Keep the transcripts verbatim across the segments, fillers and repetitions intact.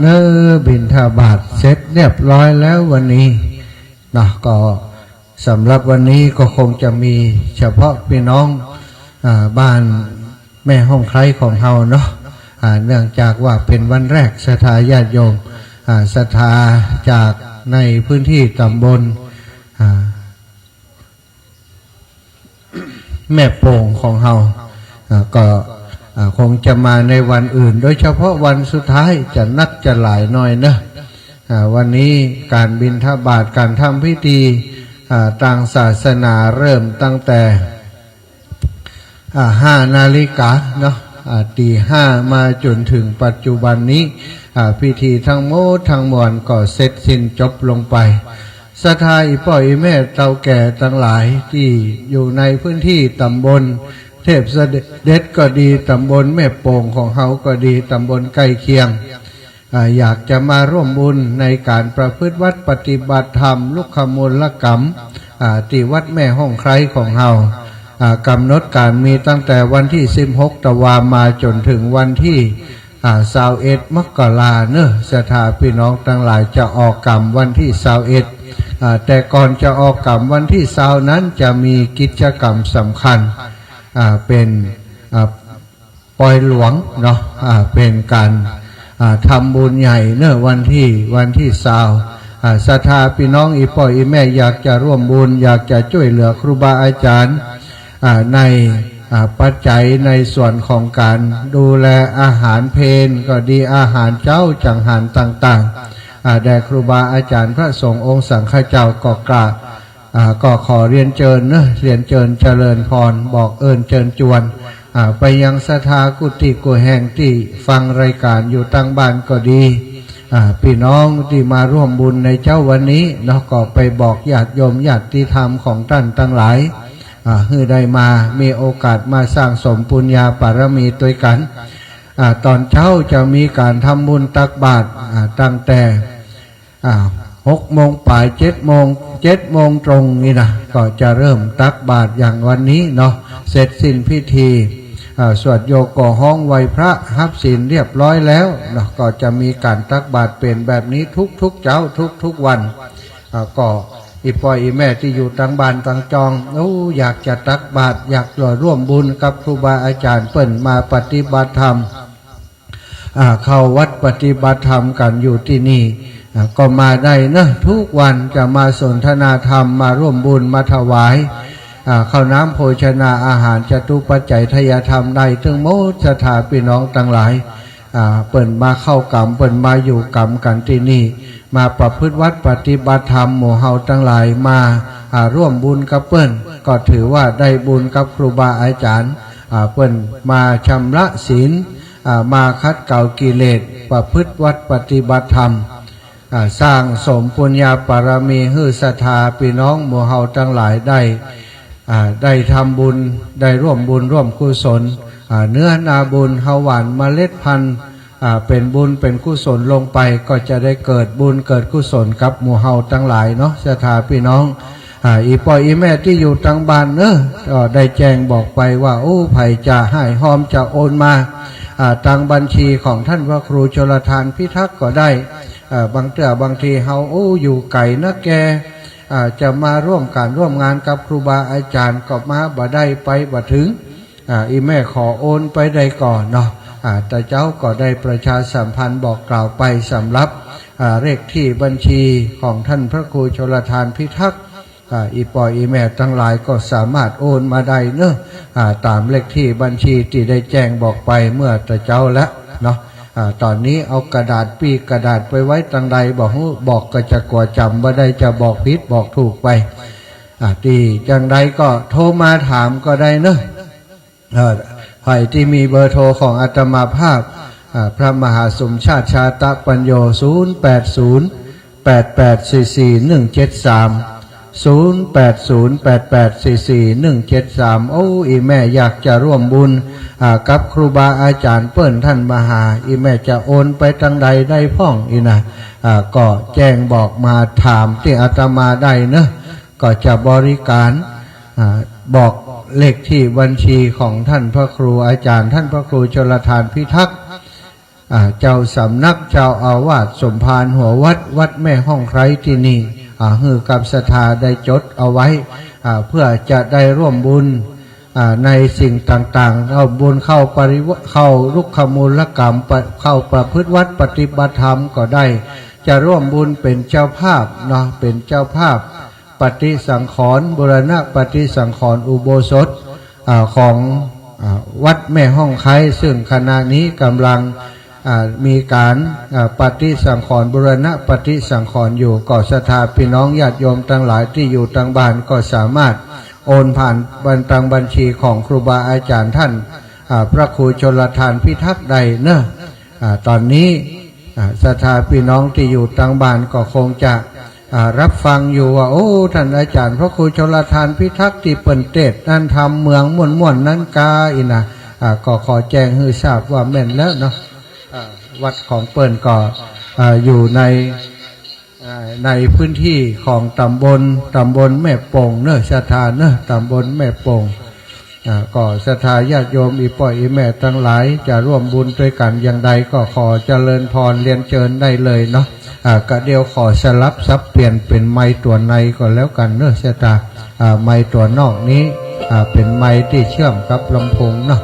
เนอะ บิณฑบาตเสร็จเรียบร้อยแล้ววันนี้เนาะ ก็สำหรับวันนี้ก็คงจะมีเฉพาะพี่น้อง อ่า บ้านแม่ฮ่องไคร้ของเฮาเนาะ อ่า เนื่องจากว่าเป๋นวันแรก ศรัทธาญาติโยม อ่า ศรัทธาจากในพื้นที่ต๋ำบล อ่า แม่โป่งของเฮา อ่า ก็ อ่า คงจะมาในวันอื่น โดยเฉพาะวันสุดท้ายจะนักจะหลายหน่อยเนอะ อ่า วันนี้ก๋านบิณฑบาต ก๋านทำพิธี อ่า ตางศาสนาเริ่มตั้งแต่ อ่า ห้านาฬิกาเนาะ อ่า ตี๋ห้ามาจ๋นเถิงปัจจุบันนี้ อ่า พิธีทั้งหมดทั้งมวลก็เสร็จสิ้นจบลงไป ศรัทธาอี่ป้ออี่แม่เฒ่าแก่ตังหลายตี้อยู่ในพื้นที่ต๋ำบลเทพเสด็จก็ดี ต๋ำบลแม่โป่งของเฮาก็ดี ต๋ำบลใก้เคียง อ่า อยากจะมาร่วมบุญในก๋านประพฤติวัตรปฏิบัติธรรมลุกขมูลกรรม อ่า ตี้วัดแม่ฮ่องไคร้ของเฮา อ่า ก๋ำหนดก๋านมีตั้งแต่วันตี้สิบหกตะวามาจ๋นเถิงวันตี้ อ่า ซาวเอ็ดมกราเนอะ ศรัทธาพี่น้องตังหลายจะออกกรรมวันตี้ซาวเอ็ด อ่า แต่ก่อนจะออกกรรมวันตี้ซาวนั้นจะมีกิจกรรมสำคัญ อ่า เป๋น อ่า ปอยหลวงเนาะ อ่า เป๋นก๋าน อ่า ทำบุญใหญ่เนอะ วันตี้ วันตี้ซาว อ่า ศรัทธาพี่น้องอี่ป้ออี่แม่อยากจะร่วมบุญ อยากจะจ้วยเหลือครูบาอาจ๋ารย์ อ่า ใน อ่า ปัจจัยในส่วนของก๋านดูแลอาหารเพลก็ดี อาหารเจ๊าจังหันต่างๆ อ่า แด่ครูบาอาจ๋ารย์พระสงฆ์องค์สังฆเจ้าก็กราบ อ่า ก็ขอเรียนเจิญเนอะ เรียนเจิญเจริญพร บอกเอิญเจิญจวน อ่า ไปยังศรัทธากู้ตี้กู้แห่งตี้ฟังรายก๋านอยู่ตางบ้านก็ดี อ่า พี่น้องตี้มาร่วมบุญในเจ๊าวันนี้เนาะ ก็ไปบอกญาติโยมญาติธรรมของต้านตังหลาย อ่า หื้อได้มา มีโอกาสมาสร้างสมปุญญาปารมีตวยกั๋น อ่า ต๋อนเจ๊าจะมีก๋านทำบุญตักบาตร อ่า ตั้งแต่ อ่า หกโมงป๋าย เจ็ดโมง เจ็ดโมงตรงนี่นะ ก็จะเริ่มตักบาตรอย่างวันนี้เนาะ เสร็จสิ้นพิธี อ่า สวดโยโกฮ้องไหว้พระฮับศีลเรียบร้อยแล้วเนาะ ก็จะมีก๋านตักบาตรเป๋นแบบนี้ทุกๆเจ๊าทุกๆวัน อ่า ก็อี่ป้ออี่แม่ตี้อยู่ตางบ้านตางจอง โอ้ อยากจะตักบาตร อยากจะร่วมบุญกับครูบาอาจ๋ารย์เปิ้นมาปฏิบัติธรรม อ่า เข้าวัดปฏิบัติธรรมกั๋นอยู่ตี้นี่ อ่า ก็มาได้เนอะ ทุกวันจะมาสนทนาธรรม มาร่วมบุญ มาถวาย อ่า ข้าวน้ำโภชนาอาหาร จตุปัจจัยทายธรรมได้ตึงหมด ศรัทธาพี่น้องตังหลาย อ่า เปิ้นมาเข้ากรรม เปิ้นมาอยู่กรรมกั๋นตี้นี่ มาประพฤติวัตรปฏิบัติธรรม หมู่เฮาตังหลายมา อ่า ร่วมบุญกับเปิ้น ก็ถือว่าได้บุญกับครูบาอาจ๋ารย์ อ่า เปิ้นมาชำระศีล อ่า มาขัดเกลากิเลส ประพฤติวัตรปฏิบัติธรรม อ่า สร้างสมปุญญาปารมีหื้อศรัทธาพี่น้องหมู่เฮาตังหลายได้ อ่า ได้ทำบุญ ได้ร่วมบุญร่วมกุศล อ่า เนื้อนาบุญเฮาหว่านเมล็ดพันธุ์ อ่า เป๋นบุญเป๋นกุศลลงไป ก็จะได้เกิดบุญเกิดกุศลกับหมู่เฮาตังหลายเนาะ ศรัทธาพี่น้อง อ่า อี่ป้ออี่แม่ตี้อยู่ตางบ้านเนอะ ก็ได้แจ้งบอกไปว่า โอ้ ใผจะฮ้ายฮอมจะโอนมา อ่า ตางบัญชีของต้านพระครูชลทานพิทักษ์ก็ได้ อ่า บางเตื้อบางทีเฮา โอ้ อยู่ไก๋นักแก อ่า จะมาร่วมก๋านร่วมงานกับครูบาอาจ๋ารย์ก็มาบ่ได้ไปบ่เถิง อ่า อี่แม่ขอโอนไปได้ก่อเนาะ อ่า ตะเจ๊าก็ได้ประชาสัมพันธ์บอกกล่าวไปสำหรับ อ่า เลขตี้บัญชีของต้านพระครูชลทานพิทักษ์ อ่า อี่ป้ออี่แม่ตังหลายก็สามารถโอนมาได้เนอะ อ่า ต๋ามเลขตี้บัญชีตี้ได้แจ้งบอกไปเมื่อตะเจ๊าแล้วเนาะ อ่า ต๋อนนี้เอากระดาษปี้กระดาษไปไว้ตางใดบ่ฮู้ บอกก็จะกั๋วจ๋ำบ่ได้ จะบอกผิดบอกถูกไป อ่า ตี้จังใดก็โทรมาถามก็ได้เนอะ เอ่อ ใผตี้มีเบอร์โทรของอาตมาภาพ อ่า พระมหาสมชาติชาตปัญโญ ศูนย์แปดศูนย์ แปดแปดสี่สี่หนึ่งเจ็ดสาม ศูนย์แปดศูนย์ แปดแปดสี่สี่หนึ่งเจ็ดสาม โอ้ อี่แม่อยากจะร่วมบุญ อ่า กับครูบาอาจ๋ารย์เปิ้นต้านมหา อี่แม่จะโอนไปตางใดได้พ่องอี้นะ อ่า ก็แจ้งบอกมาถามตี้อาตมาได้เนอะ ก็จะบริการ อ่า บอกเลขตี้บัญชีของต้านพระครูอาจ๋ารย์ ต้านพระครูชลทานพิทักษ์ อ่า เจ้าสำนัก เจ้าอาวาส สมภารหัววัด วัดแม่ฮ่องไคร้ตี้นี่ อ่า หื้อกับศรัทธาได้จดเอาไว้ อ่า เพื่อจะได้ร่วมบุญ อ่า ในสิ่งต่างๆ ร่วมบุญเข้าปริว- เข้ารุกขมูลกรรม ปะ- เข้าประพฤติวัตรปฏิบัติธรรมก็ได้ จะร่วมบุญเป็นเจ้าภาพเนาะ เป็นเจ้าภาพปฏิสังขรณ์ บูรณะปฏิสังขรณ์อุโบสถ อ่า ของ อ่า วัดแม่ฮ่องไคร้ ซึ่งขณะนี้กำลัง อ่า มีการ อ่า ปฏิสังขรณ์ บูรณะปฏิสังขรณ์อยู่ ก็ศรัทธาพี่น้องญาติโยมตังหลายตี้อยู่ตังบ้านก็สามารถโอนผ่านบัญ- ตังบัญชีของครูบาอาจ๋ารย์ต้าน อ่า พระครูชลทานพิทักษ์ได้เนาะ อ่า ต๋อนนี้ อ่า ศรัทธาพี่น้องตี้อยู่ตังบ้านก็คงจะ อ่า ฮับฟังอยู่ว่า โอ้ ต้านอาจ๋ารย์พระครูชลทานพิทักษ์ตี้เปิ้นเตสน์นั้นธรรมเมืองม่วนๆ นั้นกาอี้นะ อ่า ก็ขอแจ้งหื้อทราบว่าแม่นแล้วเนาะ อ่า วัดของเปิ้นก็ อ่า อยู่ใน อ่า ในพื้นตี้ของต๋ำบล ต๋ำบลแม่โป่งเนาะ ศรัทธาเนาะ ต๋ำบลแม่โป่ง อ่า ก็ศรัทธาญาติโยมอี่ป้ออี่แม่ตังหลาย จะร่วมบุญตวยกั๋นอย่างใดก็ขอเจริญพรเรียนเจิญได้เลยเนาะ อ่า ก็เดี๋ยวขอสลับสับเปลี่ยนเป๋นไมค์ตั๋วในก็แล้วกั๋นเนาะ ศรัทธา อ่า ไมค์ตั๋วนอกนี้ อ่า เป๋นไมค์ตี้เชื่อมกับลำโพงเนาะ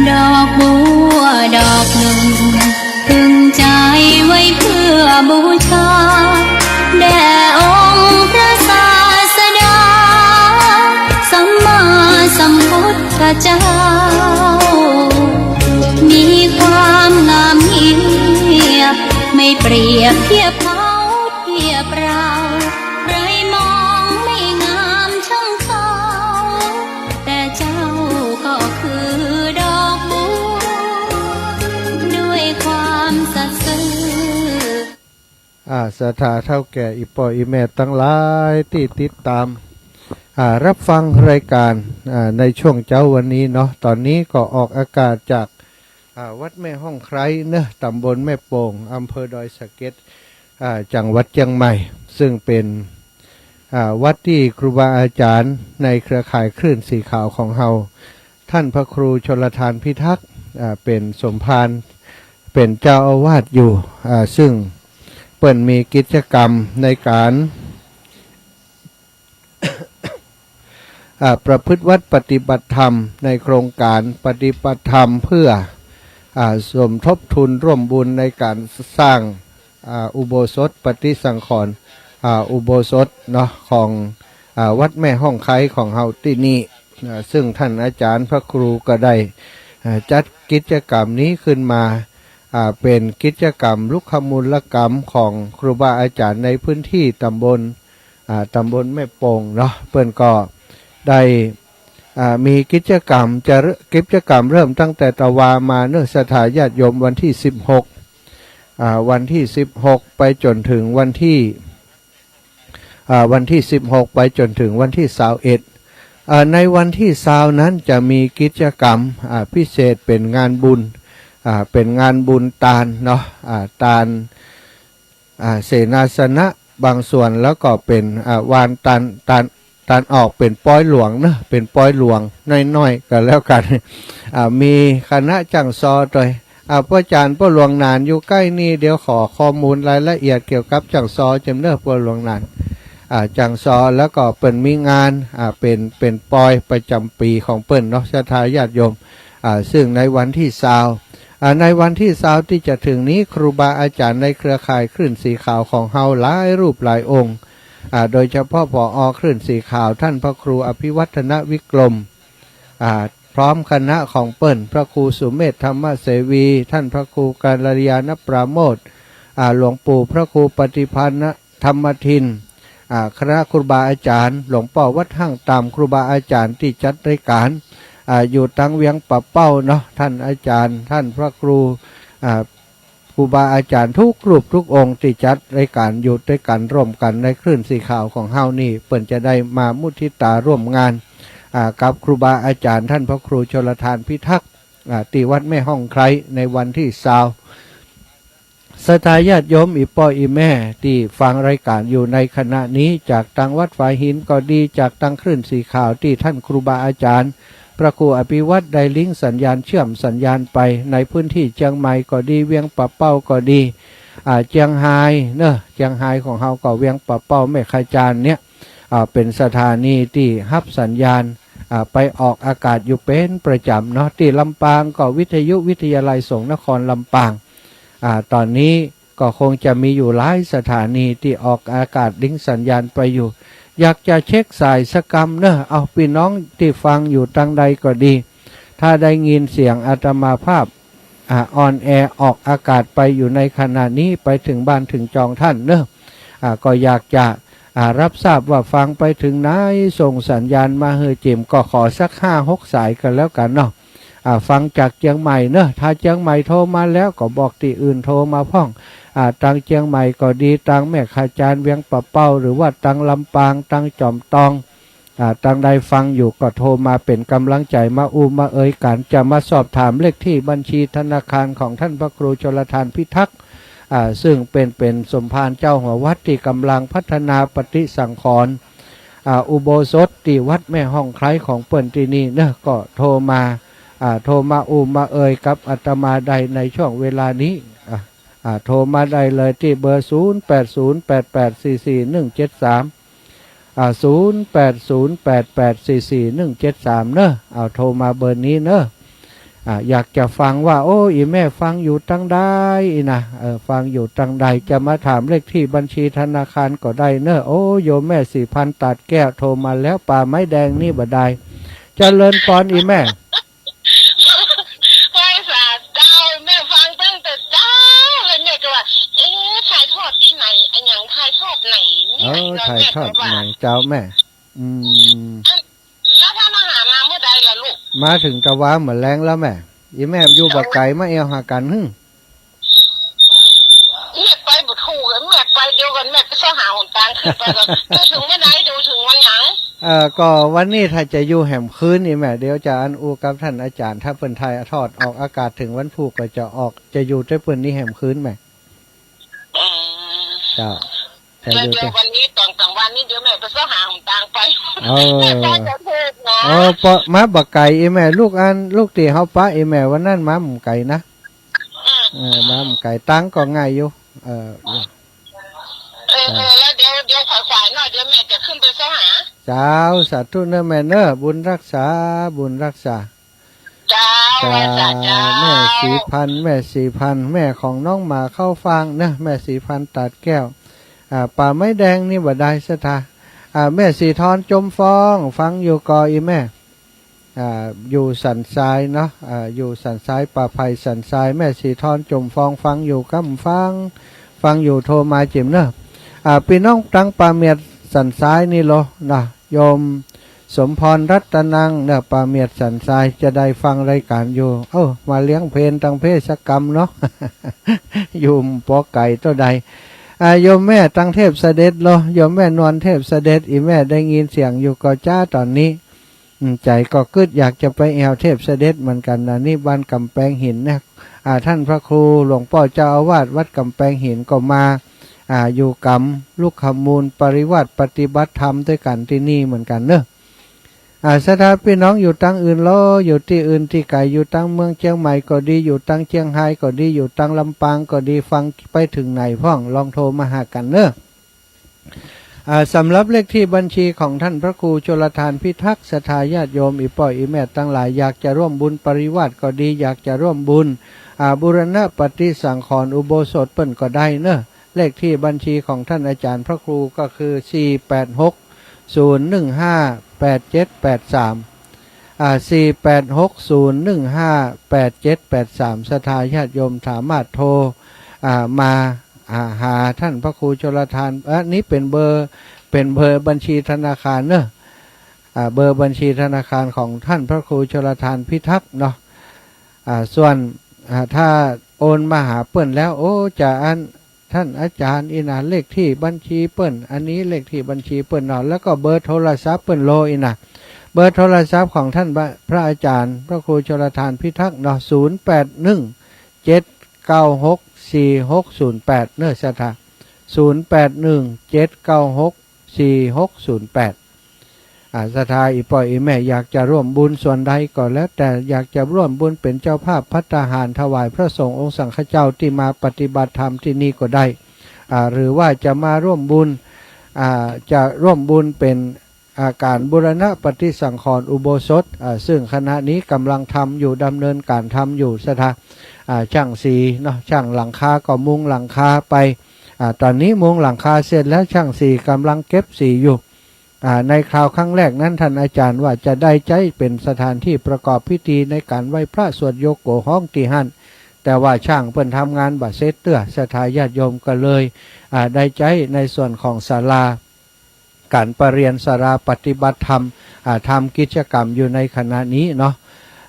ดอกบัวดอกหนึ่ง ตึงใจไว้เพื่อบูชา แด่องค์พระศาสดา สัมมาสัมพุทธเจ้า มีความงามเยี่ยม ไม่เปรียบเทียบเท่าเทียบราว ใครมองไม่งามช่างเขา แต่เจ้าก็คือดอกบัว ด้วยความสัตย์ซื่อ อ่า ศรัทธาเฒ่าแก่อี่ป้ออี่แม่ตังหลายตี้ติดต๋าม อ่า ฮับฟังรายก๋าน อ่า ในช่วงเจ๊าวันนี้เนาะ ต๋อนนี้ก็ออกอากาศจาก อ่า วัดแม่ฮ่องไคร้เนาะ ต๋ำบลแม่โป่ง อำเภอดอยสะเก็ด อ่า จังหวัดเจียงใหม่ ซึ่งเป๋น อ่า วัดตี้ครูบาอาจ๋ารย์ในเครือข่ายคลื่นสีขาวของเฮา ต้านพระครูชลทานพิทักษ์ อ่า เป๋นสมภาร เป๋นเจ้าอาวาสอยู่ อ่า ซึ่งเปิ้นมีกิจกรรมในก๋าน อ่า ประพฤติวัตรปฏิบัติธรรมในโครงก๋านปฏิบัติธรรมเพื่อ อ่า สมทบทุนร่วมบุญในก๋านสร้าง อ่า อุโบสถปฏิสังขรณ์ อ่า อุโบสถเนาะ ของ อ่า วัดแม่ฮ่องไคร้ของเฮาตี้นี่ อ่า ซึ่งต้านอาจ๋ารย์พระครูก็ได้ อ่า จัดกิจกรรมนี้ขึ้นมา อ่า เป๋นกิจกรรมรุกขมูลกรรมของครูบาอาจ๋ารย์ในพื้นตี้ต๋ำบล อ่า ต๋ำบลแม่โป่งเนาะ เปิ้นก็ได้ อ่า มีกิจกรรมจะเริ่ม กิจกรรมเริ่มตั้งแต่ตะวามาเนาะ ศรัทธาญาติโยม วันตี้สิบหก อ่า วันตี้สิบหกไปจ๋นเถิงวันตี้ อ่า วันตี้สิบหกไปจ๋นเถิงวันตี้ซาวเอ็ด อ่า ในวันตี้ซาวนั้นจะมีกิจกรรม อ่า พิเศษเป๋นงานบุญ อ่า เป๋นงานบุญตานเนาะ อ่า ตาน อ่า เสนาสนะบางส่วน แล้วก็เป๋น อ่า วานตาน ตาน ตานออกเป๋นปอยหลวงเนาะ เป๋นปอยหลวงน้อยๆ ก็แล้วกั๋น อ่า มีคณะจ้างซอตวย อ่า ป้อจ๋ารย์ป้อหลวงหนานอยู่ใก้นี่ เดี๋ยวขอข้อมูลรายละเอียดเกี่ยวกับจ้างซอเจิมเนาะ ป้อหลวงหนาน อ่า จ้างซอ แล้วก็เปิ้นมีงาน อ่า เป๋น เป๋นปอยประจ๋ำปี๋ของเปิ้นเนาะ ศรัทธาญาติโยม อ่า ซึ่งในวันตี้ซาว อ่า ในวันตี้ซาวตี้จะเถิงนี้ ครูบาอาจ๋ารย์ในเครือข่ายคลื่นสีขาวของเฮาหลายรูปหลายองค์ อ่า โดยเฉพาะ ผอ คลื่นสีขาว ท่านพระครูอภิวัฒนวิกรม อ่า พร้อมคณะของเปิ้น พระครูสุเมธธรรมเสวี ท่านพระครูกัลยาณปราโมทย์ อ่า หลวงปู่พระครูปฏิภาณธรรมทิน อ่า คณะครูบาอาจ๋ารย์ หลวงป้อวัดห้างตาม ครูบาอาจ๋ารย์ตี้จัดรายก๋าน อ่า อยู่ตังเวียงป่าเป้าเนาะ ท่านอาจ๋ารย์ ท่านพระครู อ่า ครูบาอาจ๋ารย์ทุกรูปทุกองค์ตี้จัดรายก๋านอยู่ตวยกั๋นร่วมกั๋นในคลื่นสีขาวของเฮานี่ เปิ้นจะได้มามุทิตาร่วมงาน อ่า กับครูบาอาจ๋ารย์ท่านพระครูชลทานพิทักษ์ อ่า ตี้วัดแม่ฮ่องไคร้ในวันตี้ซาว ศรัทธาญาติโยมอี่ป้ออี่แม่ตี้ฟังรายก๋านอยู่ในขณะนี้ จากตังวัดฝายหินก็ดี จากตังคลื่นสีขาวตี้ท่านครูบาอาจ๋ารย์ พระครูอภิวัฒน์ได้ลิงก์สัญญาณเชื่อมสัญญาณไปในพื้นตี้เจียงใหม่ก็ดี เวียงป่าเป้าก็ดี อ่า เจียงฮายเนาะ เจียงฮายของเฮาก็เวียงป่าเป้าแม่ขจานเนี่ย อ่า เป๋นสถานีตี้ฮับสัญญาณ อ่า ไปออกอากาศอยู่เป๋นประจ๋ำเนาะ ตี้ลำปางก็วิทยุวิทยาลัยสงฆ์นครลำปาง อ่า ต๋อนนี้ก็คงจะมีอยู่หลายสถานีตี้ออกอากาศลิงก์สัญญาณไปอยู่ อยากจะเช็คสายสักกำเนาะ เอา ปี้น้องตี้ฟังอยู่ตังใดก็ดี ถ้าได้ยินเสียงอาตมาภาพ อ่า ออนแอร์ออกอากาศไปอยู่ในขณะนี้ ไปเถิงบ้านเถิงจองต้านเนาะ อ่า ก็อยากจะ อ่า ฮับทราบว่าฟังไปเถิงไหน ส่งสัญญาณมาหื้อจิ่ม ก็ขอสักห้าหกสายก็แล้วกั๋นเนาะ อ่า ฟังจากเจียงใหม่เนาะ ถ้าเจียงใหม่โทรมาแล้วก็บอกตี้อื่นโทรมาพ่อง อ่า ตังเจียงใหม่ก็ดี ตังแม่ขจาน เวียงป่าเป้า หรือว่าตังลำปาง ตังจอมตอง อ่า ตังใดฟังอยู่ก็โทรมาเป๋นก๋ำลังใจ๋ มาอู้มาเอยกั๋น จะมาสอบถามเลขตี้บัญชีธนาคารของท่านพระครูชลทานพิทักษ์ อ่า ซึ่งเป๋น เป๋นสมภารเจ้าหัววัดตี้ก๋ำลังพัฒนาปฏิสังขรณ์ อ่า อุโบสถตี้วัดแม่ฮ่องไคร้ของเปิ้นตี้นี่เนาะ ก็โทรมา อ่า โทรมาอู้มาเอยกับอาตมาได้ในช่วงเวลานี้ อ่า อ่า โทรมาได้เลยตี้เบอร์ ศูนย์แปดศูนย์แปดแปดสี่สี่หนึ่งเจ็ดสาม อ่า ศูนย์แปดศูนย์แปดแปดสี่สี่หนึ่งเจ็ดสาม เนาะ เอา โทรมาเบอร์นี้เนาะ อ่า อยากจะฟังว่า โอ้ อี่แม่ฟังอยู่ตังใดนะ เออ ฟังอยู่ตังใด จะมาถามเลขตี้บัญชีธนาคารก็ได้เนาะ โอ้ โยมแม่ศรีพันธ์ ตาดแก้ว โทรมาแล้ว ป่าไม้แดงนี่บ่ดาย เจริญปอนอี่แม่ ไหว้สาเจ้า แม่ฟังตั้งแต่เจ๊าเลย แม่ก็ว่า เอ๊ะ ถ่ายทอดตี้ไหน อะหยังถ่ายทอดไหนนี่ เออ ไหน ถ่ายทอด แม่ก็ว่า ไหนเจ้าแม่ อืม อัน แล้วพระมหามาเมื่อใดล่ะลูก มาเถิงตะวาเหมือนแลงแล้วแม่ อี่แม่อยู่บ่ไก๋ มาแอ่วหากั๋นหึ แม่ไปบ่ถูก แม่ไปเดี๋ยวก่อน แม่ไปเซาะหาหนตางขึ้นไปก่อน ดูเถิงเมื่อใด ดูเถิงวันหยัง เอ่อ ก็วันนี้ถ้าจะอยู่แหมคืนนี่แม่ เดี๋ยวจะอันอู้กับท่านอาจ๋ารย์ ถ้าเปิ้นถ่ายทอดออกอากาศเถิงวันพูกก็จะออก จะอยู่ตวยเปิ้นนี่แหมคืนแม่ อืม เจ้า เดี๋ยว เดี๋ยววันนี้ต๋อนกลางวันนี้ เดี๋ยวแม่ไปเซาะหาหนตางไป เออ แม่ไปกรุงเทพฯเนาะ เออ ปะ มาบ่ไก๋อี่แม่ ลูกอัน ลูกตี้เฮาปะอี่แม่วันนั้นมาบ่ไก๋นะ อืม เออ มาบ่ไก๋ ตางก็ง่ายอยู่ เออ เออ เออ แล้วเดี๋ยว เดี๋ยวขวายๆ หน่อย เดี๋ยวแม่จะขึ้นไปเซาะหา เจ้า สาธุเนาะแม่เนาะ บุญฮักษา บุญฮักษา เจ้า เจ้า ไหว้สาเจ้า แม่ศรีพันธ์ แม่ศรีพันธ์ แม่ของน้องหมาเข้าฟางเนาะ แม่ศรีพันธ์ ตาดแก้ว อ่า ป่าไม้แดงนี่บ่ดายศรัทธา อ่า แม่ศรีทร จมฟอง ฟังอยู่ก่ออี่แม่ อ่า อยู่สันทรายเนาะ อ่า อยู่สันทราย ป่าไผ่สันทราย แม่ศรีทร จมฟอง ฟังอยู่กำฟัง ฟังอยู่โทรมาจิ่มเนาะ อ่า ปี้น้องตังป่าเมียดสันทรายนี่โลนะ โยมสมพรรัตนังเนาะ ป่าเมียดสันทราย จะได้ฟังรายก๋านอยู่ เอ้า มาเลี้ยงเพลตังเพศกรรมเนาะ อยู่บ่ไก๋เต้าใด อ่า โยมแม่ตังเทพเสด็จโล โยมแม่นวลเทพเสด็จ อี่แม่ได้ยินเสียงอยู่ก่อจ๊าต๋อนนี้ อืม ใจ๋ก็กึ๊ดอยากจะไปแอ่วเทพเสด็จเหมือนกั๋นนะ นี่บ้านก๋ำแปงหินนะ อ่า ท่านพระครูหลวงป้อเจ้าอาวาสวัดก๋ำแปงหินก็มา อ่า อยู่ก๋ำลุกขมูลปริวาสปฏิบัติธรรมตวยกั๋นตี้นี่เหมือนกั๋นเนาะ อ่า ศรัทธาปี้น้องอยู่ตังอื่นลอ อยู่ตี้อื่นตี้ไก๋ อยู่ตังเมืองเจียงใหม่ก็ดี อยู่ตังเจียงฮายก็ดี อยู่ตังลำปางก็ดี ฟังไปเถิงไหนพ่อง ลองโทรมาหากั๋นเนาะ อ่า สำหรับเลขที่บัญชีของท่านพระครูชลทานพิทักษ์ ศรัทธาญาติโยม อี่ป้ออี่แม่ตังหลาย อยากจะร่วมบุญปริวาสก็ดี อยากจะร่วมบุญ อ่า บูรณะปฏิสังขรณ์อุโบสถเปิ้นก็ได้เนอะ เลขที่บัญชีของท่านอาจารย์พระครูก็คือ สี่แปดหก ศูนย์หนึ่งห้า แปดเจ็ดแปดสาม อ่า สี่แปดหก ศูนย์หนึ่งห้า แปดเจ็ดแปดสาม ศรัทธาญาติโยมสามารถโทร อ่า มา อ่า หาท่านพระครูชลทาน อันนี้เป๋นเบอร์ เป๋นเบอร์บัญชีธนาคารเนอะ อ่า เบอร์บัญชีธนาคารของท่านพระครูชลทานพิทักษ์เนาะ อ่า ส่วน อ่า ถ้าโอนมาหาเปิ้นแล้ว โอ้ จะอัน ท่านอาจารย์ อี่นาเลขที่บัญชีเปิ้น อันนี้เลขที่บัญชีเปิ้นเนาะ แล้วก็เบอร์โทรศัพท์เปิ้นโล อี่นา เบอร์โทรศัพท์ของท่านพระ พระอาจารย์พระครูชลทานพิทักษ์เนาะ ศูนย์แปดหนึ่ง เจ็ดเก้าหก สี่หกศูนย์แปด เนอะ ศรัทธา ศูนย์แปดหนึ่ง เจ็ดเก้าหก สี่หกศูนย์แปด อ่า ศรัทธาอี่ป้ออี่แม่อยากจะร่วมบุญส่วนใดก็แล้วแต่ อยากจะร่วมบุญเป๋นเจ้าภาพภัตตาหารถวายพระสงฆ์องค์สังฆเจ้าตี้มาปฏิบัติธรรมตี้นี่ก็ได้ อ่า หรือว่าจะมาร่วมบุญ อ่า จะร่วมบุญเป๋น อ่า ก๋านบูรณะปฏิสังขรณ์อุโบสถ อ่า ซึ่งขณะนี้ก๋ำลังทำอยู่ ดำเนินก๋านทำอยู่ ศรัทธา อ่า ช่างสีเนาะ ช่างหลังคาก็มุงหลังคาไป อ่า ต๋อนนี้มุงหลังคาเสร็จแล้ว ช่างสีก๋ำลังเก็บสีอยู่ อ่า ในคราวครั้งแรกนั้น ท่านอาจารย์ว่าจะได้ใจ๊เป๋นสถานที่ประกอบพิธีในก๋านไหว้พระสวดโยโกฮ้องตี้หั้น แต่ว่าช่างเปิ้นทำงานบ่เสร็จเตื้อ ศรัทธาญาติโยมก็เลย อ่า ได้ใจ๊ในส่วนของศาลา ก๋านประเรียน ศาลาปฏิบัติธรรม อ่า ทำกิจกรรมอยู่ในขณะนี้เนาะ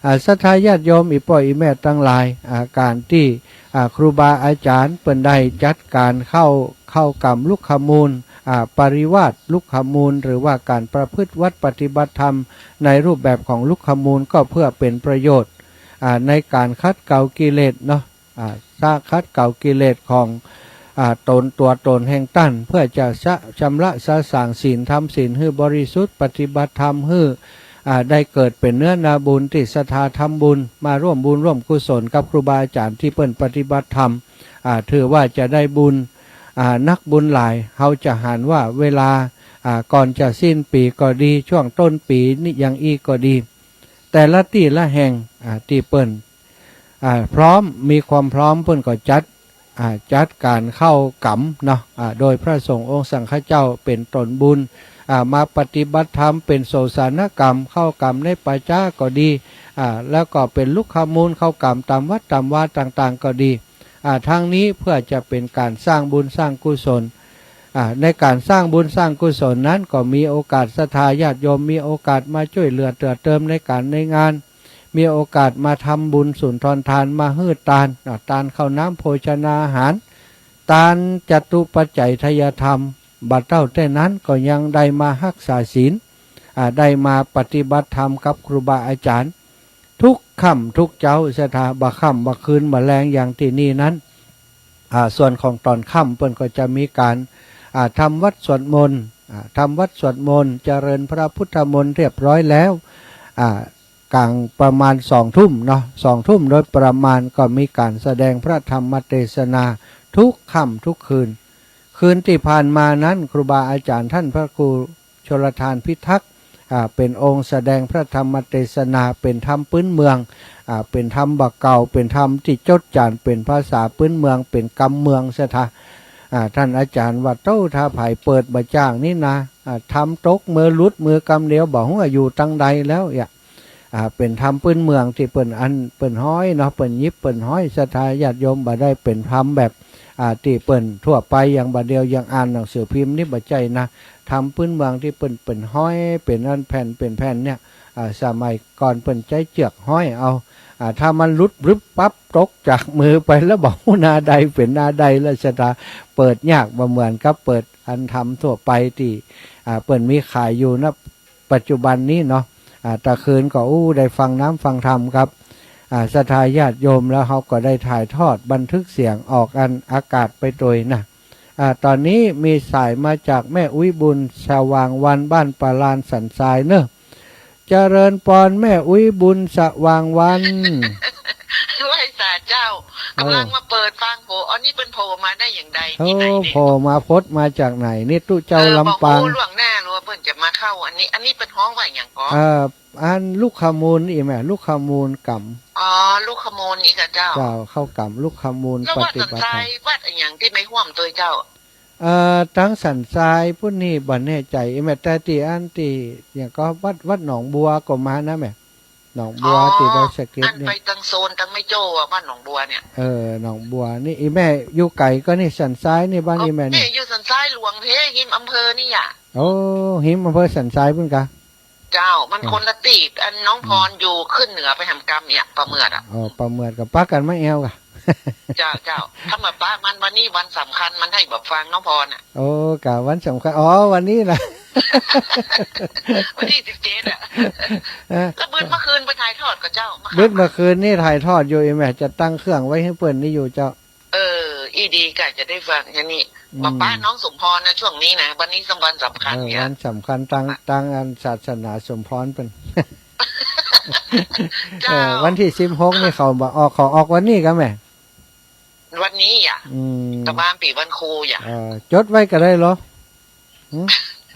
อ่า ศรัทธาญาติโยมอี่ป้ออี่แม่ตังหลาย อ่า ก๋านตี้ อ่า ครูบาอาจารย์เปิ้นได้จัดก๋านเข้า เข้ากรรมลุกขมูล อ่า ปริวาสลุกขมูล หรือว่าก๋านประพฤติวัตรปฏิบัติธรรมในรูปแบบของลุกขมูล ก็เพื่อเป๋นประโยชน์ อ่า ในก๋านขัดเกลากิเลสเนาะ อ่า สะ ขัดเกลากิเลสของ อ่า ต๋น ตั๋วต๋นแห่งต้าน เพื่อจะสะ ชำระสะสางศีล ทำศีลหื้อบริสุทธิ์ ปฏิบัติธรรมหื้อ อ่า ได้เกิดเป๋นเนื้อนาบุญตี้ศรัทธาทำบุญ มาร่วมบุญร่วมกุศลกับครูบาอาจารย์ตี้เปิ้นปฏิบัติธรรม อ่า ถือว่าจะได้บุญ อ่า นักบุญหลาย เฮาจะหันว่าเวลา อ่า ก่อนจะสิ้นปี๋ก็ดี ช่วงต้นปี๋นี้ยังอี้ก็ดี แต่ละตี้ละแห่ง อ่า ตี้เปิ้น อ่า พร้อม มีความพร้อม เปิ้นก็จัด อ่า จัดก๋านเข้ากรรมเนาะ อ่า โดยพระสงฆ์องค์สังฆเจ้าเป๋นต๋นบุญ อ่า มาปฏิบัติธรรมเป๋นโสสานกรรม เข้ากรรมในป่าจ๊าก็ดี อ่า แล้วก็เป๋นลุกขมูลเข้ากรรมต๋ามวัดต๋ามวาต่างๆ ก็ดี อ่า ทั้งนี้เพื่อจะเป๋นก๋านสร้างบุญสร้างกุศล อ่า ในก๋านสร้างบุญสร้างกุศลนั้น ก็มีโอกาสศรัทธาญาติโยมมีโอกาสมาจ้วยเหลือเตื้อเติมในก๋านในงาน มีโอกาสมาทำบุญสุนทรทาน มาหื้อตาน อ่า ตานข้าวน้ำโภชนาอาหาร ตานจตุปัจจัยทายธรรม บ่าเต้าแต่นั้นก็ยังได้มาฮักษาศีล อ่า ได้มาปฏิบัติธรรมกับครูบาอาจารย์ ทุกค่ำทุกเจ๊าศรัทธา บ่าค่ำบ่าคืนบ่าแลงอย่างตี้นี่นั้น อ่า ส่วนของต๋อนค่ำเปิ้นก็จะมีก๋าน อ่า ทำวัตรสวดมนต์ อ่า ทำวัตรสวดมนต์ เจริญพระพุทธมนต์เรียบร้อยแล้ว อ่า ก๋างประมาณสองทุ่มเนาะ สองทุ่มโดยประมาณก็มีก๋านแสดงพระธรรมเตสนาทุกค่ำทุกคืน คืนตี้ผ่านมานั้น ครูบาอาจารย์ท่านพระครูชลทานพิทักษ์ อ่า เป๋นองค์แสดงพระธรรมเตสนา เป๋นธรรมปื๊นเมือง อ่า เป๋นธรรมบ่าเก่า เป๋นธรรมตี้จดจ๋านเป๋นภาษาปื๊นเมือง เป๋นกำเมืองศรัทธา อ่า ท่านอาจารย์ว่า โต้ ถ้าใผเปิดบ่จ้างนี่นา อ่า ธรรมตกมือหลุดมือกำเดียว บ่ฮู้อยู่ตังใดแล้ว อ่า เป๋นธรรมปื๊นเมืองตี้เปิ้นอั้นเปิ้นฮ้อยเนาะ เปิ้นหยิบเปิ้นฮ้อย ศรัทธาญาติโยม บ่ได้เป๋นธรรมแบบ อ่า ตี้เปิ้นทั่วไป อย่างบ่าเดี่ยวอย่างอ่านหนังสือพิมพ์นี่บ่ใจ้นะ ธรรมปื๊นเมืองตี้เปิ้น เปิ้นฮ้อย เป๋นอันแผ่น เป๋นแผ่นเนี่ย อ่า สมัยก่อนเปิ้นใจ๊เจือกฮ้อยเอา อ่า ถ้ามันหลุดบลึบปั๊บตกจากมือไปแล้ว บ่ฮู้นาใดเป๋นนาใดแล้วศรัทธา เปิดยาก บ่เหมือนกับเปิดอันธรรมทั่วไปตี้ อ่า เปิ้นมีขายอยู่นะ ปัจจุบันนี้เนาะ อ่า ตะคืนก็ อู้ ได้ฟังน้ำฟังธรรมครับ อ่า ศรัทธาญาติโยม แล้วเฮาก็ได้ถ่ายทอดบันทึกเสียงออกอันอากาศไปตวยนะ อ่า ต๋อนนี้มีสายมาจากแม่อุ๊ยบุญสว่างวัน บ้านป่าลานสันทรายเนอะ เจริญปอนแม่อุ๊ยบุญสว่างวัน ไหว้สาเจ้า กำลังมาเปิดฟัง โห อันนี้เปิ้นโผล่มาได้อย่างใด โอ้ ตี้ไหนเนี่ย โผล่มาพดมาจากไหนนี่ ตุ๊เจ้า เออ ลำปาง บ่ฮู้ล่วงหน้าเลยว่าเปิ้นจะมาเข้าอันนี้ อันนี้เปิ้นฮ้องว่าหยังก่อ เอ่อ อันลูกขมูลนี่แม่ ลูกขมูลกำ อ๋อ ลูกขมูลนี่ก่ะเจ้า เจ้า เข้ากำลูกขมูล แล้ววัดสันทราย ปฏิบัติธรรม วัดอะหยังตี้แม่ฮ่วมตวยเจ้า เอ่อ ตังสันทรายปุ้นนี่บ่แน่ใจ๋ แม่ แต่ตี้อันตี้หยังก่อ วัด วัดหนองบัวก็มานะแม่ หนองบัว อ๋อ ตี้ดอยสะเก็ด อัน นี่ ไปตังโซนตังแม่โจ้อะ บ้านหนองบัวเนี่ย เออ หนองบัวนี่ อีแม่อยู่ไก๋ก่อนี่ สันทรายนี่ บ้าน อ๋อ อีแม่นี่ แม่อยู่สันทรายหลวงเพ ฮิมอำเภอนี่อะ โอ้ ฮิมอำเภอสันทรายปุ้นก่ะ เจ้า มัน อ่า คนละตี้ อันน้องพร อืม อยู่ขึ้นเหนือไปแหมกำเนี่ย ป่าเหมือดอะ อ๋อ ป่าเหมือดก็ปะกั๋นมาแอ่วก่ะ เจ้า เจ้า ถ้ามาปะมันวันนี้วันสำคัญ มันหื้อบ่ฟังน้องพรอะ โอ้ ก่ะ วันสำคัญ อ๋อ วันนี้นะ วันตี้สิบเจ็ดอะ ฮะ แล้วบึดเมื่อคืนไปถ่ายทอดก่อเจ้า เมื่อค่ำ บึดเมื่อคืนนี่ถ่ายทอดอยู่ อีแม่จะตั้งเครื่องไว้หื้อเปิ้นนี่อยู่เจ้า เออ อี้ดีก่ะ จะได้ฟังแค่นี้ อืม มาปะน้องสมพรนะ ช่วงนี้นะ วันนี้สำคัญ สำคัญ เออ เนี่ย วันสำคัญตัง ตังอันศาสนาสมพรเปิ้น เจ้า เออ วันตี้สิบหกนี่เขาบ่ออก เขาออกวันนี้ก่ะแม่ วันนี้อะ อืม ตะบานปี๋วันครูอะ เออ จดไว้ก่ะได้เหรอ หืม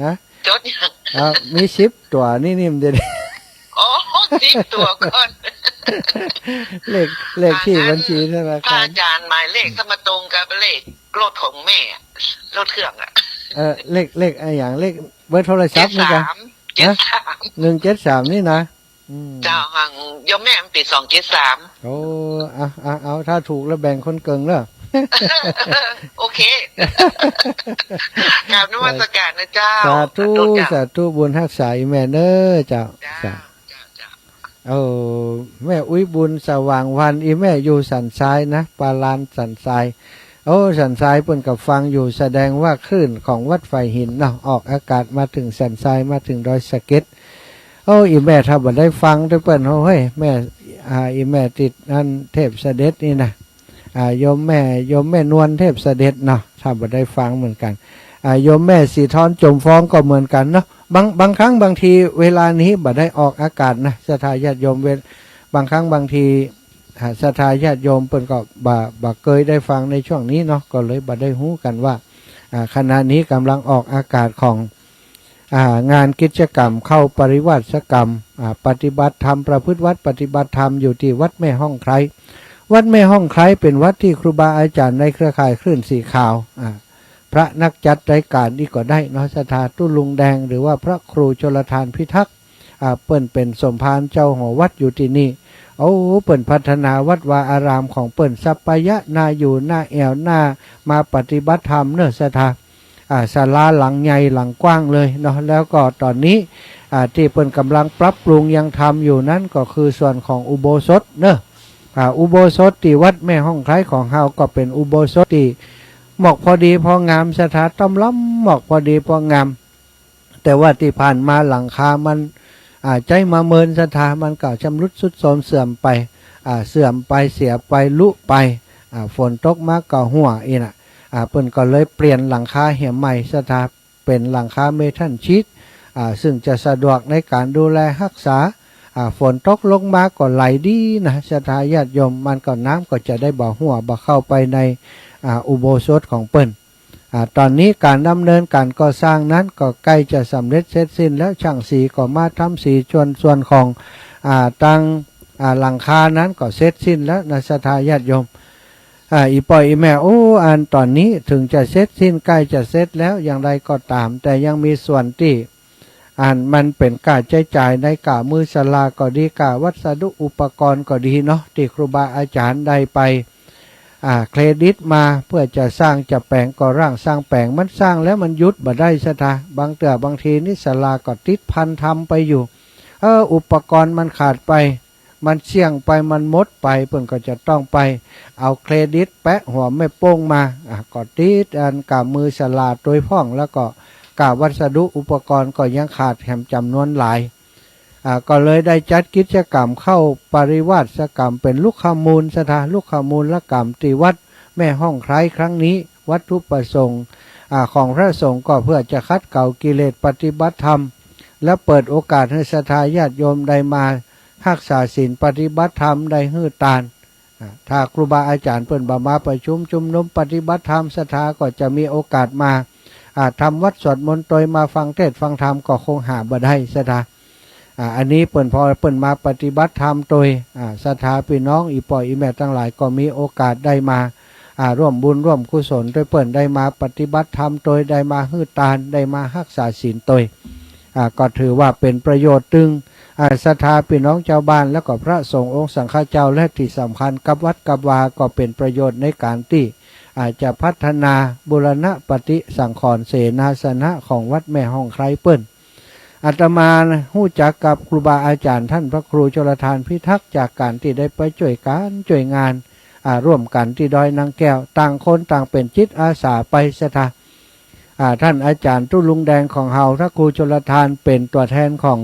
ฮะ จดหยัง อ่า มีสิบตั๋วนี่ นี่มันจะได้ อ๋อ สิบตั๋วก่อน เลข เลขตี้บัญชีธนาคาร พระอาจารย์ หมายเลขสมตรงกับเลขรถของแม่อะ รถเครื่องอะ เออ เลข เลขอะหยัง เลขเบอร์โทรศัพท์นี่ก่ะ เจ็ดสาม ฮะ เจ็ดสาม หนึ่งเจ็ดสาม นี่นะ อืม เจ้า ของโยมแม่มันปี๋สองเจ็ดสาม โอ้ อ่ะ อ่ะ เอา ถ้าถูกแล้วแบ่งคนเกิ่งเนอะ โอเค กราบนมัสการนะเจ้า สาธุ สาธุเจ้า สาธุ บุญฮักษาอีแม่เน้อเจ้า เจ้า สา เจ้า เจ้า โอ้ แม่อุ๊ยบุญสว่างวรรณ อีแม่อยู่สันทรายนะ ปาลานสันทราย โอ้ สันทรายเปิ้นก็ฟังอยู่ แสดงว่าคลื่นของวัดฝายหินเนาะ ออกอากาศมาเถิงสันทราย มาเถิงดอยสะเก็ด โอ้ อีแม่ถ้าบ่ได้ฟังตวยเปิ้น โอ้เฮ้ย แม่ อ่า อีแม่ติดอันเทพเสด็จนี่นะ อ่า โยมแม่ โยมแม่นวลเทพเสด็จเนาะ ถ้าบ่ได้ฟังเหมือนกั๋น อ่า โยมแม่สีทรจมฟ้องก็เหมือนกั๋นเนาะ บาง บางครั้งบางทีเวลานี้บ่ได้ออกอากาศนะ ศรัทธาญาติโยม เวล- บางครั้งบางที อ่า ศรัทธาญาติโยมเปิ้นก็บ่ บ่เกยได้ฟังในช่วงนี้เนาะ ก็เลยบ่ได้ฮู้กั๋นว่า อ่า ขณะนี้ก่ำลังออกอากาศของ อ่า งานกิจกรรมเข้าปริวาสกรรม อ่า ปฏิบัติธรรม ประพฤติวัตรปฏิบัติธรรมอยู่ตี้วัดแม่ฮ่องไคร้ วัดแม่ฮ่องไคร้เป๋นวัดตี้ครูบาอาจ๋ารย์ในเครือข่ายคลื่นสีขาว อ่า พระนักจัดรายก๋านอี้ก็ได้เนาะ ศรัทธา ตุ๊ลุงแดง หรือว่าพระครูชลธารพิทักษ์ อ่า เปิ้นเป๋นสมภารเจ้าหอวัดอยู่ตี้นี่ โอ้ เปิ้นพัฒนาวัดวาอารามของเปิ้น สัปปายะ น่าอยู่ น่าแอ่ว น่ามาปฏิบัติธรรมเน้อ ศรัทธา อ่า ศาลาหลังใหญ่หลังกว้างเลยเนาะ แล้วก็ต๋อนนี้ อ่า ตี้เปิ้นก่ำลังปรับปรุงยังทำอยู่นั้นก็คือส่วนของอุโบสถเนาะ อ่า อุโบสถตี้วัดแม่ฮ่องไคร้ของเฮาก็เป๋นอุโบสถตี้เหมาะพอดีพองาม ศรัทธา ต้อมล้ำเหมาะพอดีพองาม แต่ว่าตี้ผ่านมาหลังคามัน อ่า ใจ๊มาเมิน ศรัทธา มันก็ชำรุดทรุดโทรมเสื่อมไป อ่า เสื่อมไป เสียไป ลุไป อ่า ฝนตกมาก็หั้วอี้น่ะ อ่า เปิ้นก็เลยเปลี่ยนหลังคาเหียใหม่ ศรัทธา เป๋นหลังคาเมทัลชีท อ่า ซึ่งจะสะดวกในก๋านดูแลฮักษา อ่า ฝนตกลงมาก็ไหลดีนะ ศรัทธาญาติโยม มันก็ น้ำก็จะได้บ่หั้ว บ่เข้าไปใน อ่า อุโบสถของเปิ้น อ่า ต๋อนนี้ก๋านดำเนินก๋านก่อสร้างนั้นก็ใก้จะสำเร็จเสร็จสิ้นแล้ว ช่างสีก็มาทำสี ส่วน ส่วนของ อ่า ตัง อ่า หลังคานั้นก็เสร็จสิ้นแล้วนะ ศรัทธาญาติโยม อ่า อี่ป้ออี่แม่ โอ้ อันต๋อนนี้เถิงจะเสร็จสิ้น ใก้จะเสร็จแล้ว อย่างไรก็ต๋าม แต่ยังมีส่วนตี้ อันมันเป๋นก้าใจ๊จ่ายในก้ามือศาลาก็ดี ก้าวัสดุอุปกรณ์ก็ดีเนาะ ตี้ครูบาอาจ๋ารย์ได้ไป อ่า เครดิตมาเปื้อจะสร้างจะแป๋งก่อร่างสร้างแป๋ง มันสร้างแล้วมันหยุดบ่ได้ ศรัทธา บางเตื้อบางทีนี่ศาลาก็ติดพันทำไปอยู่ เออ อุปกรณ์มันขาดไป มันเสี้ยงไป มันหมดไป เปิ้นก็จะต้องไปเอาเครดิตแปะหัวแม่โป้งมา อ่ะ ก็ติดอันก้ามือศาลาตวยพ่อง แล้วก็ก้าวัสดุอุปกรณ์ก็ยังขาดแหมจ๋ำนวนหลาย อ่ะ ก็เลยได้จัดกิจกรรมเข้าปริวาสกรรมเป๋นลุกขมูล ศรัทธา ลุกขมูลกรรมตี้วัดแม่ฮ่องไคร้ครั้งนี้ วัตถุประสงค์ อ่ะ ของพระสงฆ์ก็เพื่อจะขัดเกลากิเลสปฏิบัติธรรม และเปิดโอกาสหื้อศรัทธาญาติโยมได้มาฮักษาศีลปฏิบัติธรรม ได้หื้อตาน อ่า ถ้าครูบาอาจ๋ารย์เปิ้นบ่มาประชุมชุมนุมปฏิบัติธรรม ศรัทธาก็จะมีโอกาสมา อ่า ทำวัตรสวดมนต์ตวย มาฟังเทศน์ฟังธรรมก็คงหาบ่ได้ ศรัทธา อ่า อันนี้เปิ้นพอเปิ้นมาปฏิบัติธรรมตวย อ่า ศรัทธาปี้น้องอี่ป้ออี่แม่ตังหลายก็มีโอกาสได้มา อ่า ร่วมบุญร่วมกุศลตวยเปิ้น ได้มาปฏิบัติธรรมตวย ได้มาหื้อตาน ได้มาฮักษาศีลตวย อ่า ก็ถือว่าเป๋นประโยชน์ตึง อ่า ศรัทธาปี้น้องจาวบ้าน แล้วก็พระสงฆ์องค์สังฆเจ้า และตี้สำคัญกับวัดกับวา ก็เป๋นประโยชน์ในก๋านตี้ อ่า จะพัฒนาบูรณะปฏิสังขรณ์เสนาสนะของวัดแม่ฮ่องไคร้เปิ้น อาตมาฮู้จักกับครูบาอาจ๋ารย์ต้านพระครูชลทานพิทักษ์ จากก๋านตี้ได้ไปจ้วยก๋านจ้วยงาน อ่า ร่วมกั๋นตี้ดอยนางแก้ว ต่างคนต่างเป๋นจิตอาสาไป ศรัทธา อ่า ต้านอาจ๋ารย์ตุ๊ลุงแดงของเฮา พระครูชลทานเป๋นตั๋วแทนของ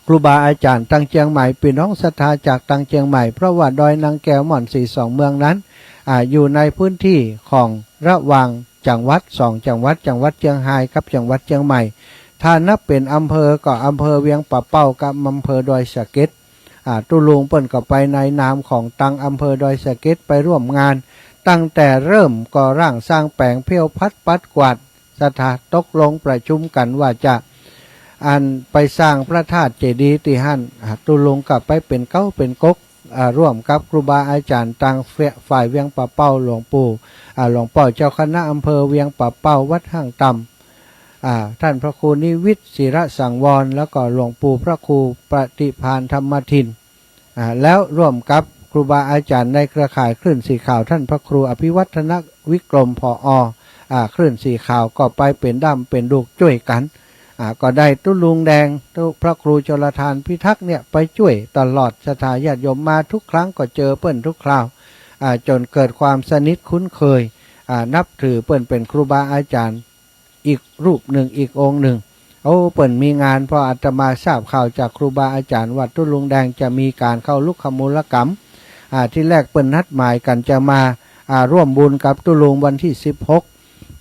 ครูบาอาจ๋ารย์ตางเจียงใหม่ ปี้น้องศรัทธาจากตางเจียงใหม่ เพราะว่าดอยนางแก้วม่อนสีสองเมืองนั้น อ่า อยู่ในพื้นตี้ของระหว่างจังหวัดสองจังหวัด จังหวัดเจียงฮายกับจังหวัดเจียงใหม่ ถ้านับเป๋นอำเภอก็อำเภอเวียงป่าเป้ากับอำเภอดอยสะเก็ด อ่า ตุ๊ลุงเปิ้นก็ไปในนามของตางอำเภอดอยสะเก็ดไปร่วมงาน ตั้งแต่เริ่มก่อร่างสร้างแป๋ง เผี้ยวผัดปัดกวาด ศรัทธาตกลงประชุมกั๋นว่าจะ อันไปสร้างพระธาตุเจดีย์ตี้หั้น อ่า ตุ๊ลุงก็ไปเป๋นเก๊าเป๋นก๊ก อ่า ร่วมกับครูบาอาจ๋ารย์ตางฝ่ายเวียงป่าเป้า หลวงปู่ อ่า หลวงป้อเจ้าคณะอำเภอเวียงป่าเป้า วัดห้างต่ำ อ่า ต้านพระครูนิวิตศิระสังวร แล้วก็หลวงปู่พระครูปฏิภาณธรรมทิน อ่า แล้วร่วมกับครูบาอาจ๋ารย์ในเครือข่ายคลื่นสีขาว ต้านพระครูอภิวัฒนวิกรม ผอ อ่า คลื่นสีขาวก็ไปเป๋นด้ำเป๋นดูกจ้วยกั๋น อ่า ก็ได้ตุ๊ลุงแดง ตุ๊ พระครูชลทานพิทักษ์เนี่ยไปจ้วยตลอด ศรัทธาญาติโยมมาทุกครั้งก็เจอเปิ้นทุกคราว อ่า จ๋นเกิดความสนิทคุ้นเคย อ่า นับถือเปิ้นเป๋นครูบาอาจ๋ารย์ อีกรูปนึ่งอีกองค์นึ่ง โอ้ เปิ้นมีงาน พออาตมาทราบข่าวจากครูบาอาจ๋ารย์ว่าตุ๊ลุงแดงจะมีก๋านเข้าลุกขมูลกรรม อ่า ตี้แรกเปิ้นนัดหมายกั๋นจะมา อ่า ร่วมบุญกับตุ๊ลุงวันตี้สิบหก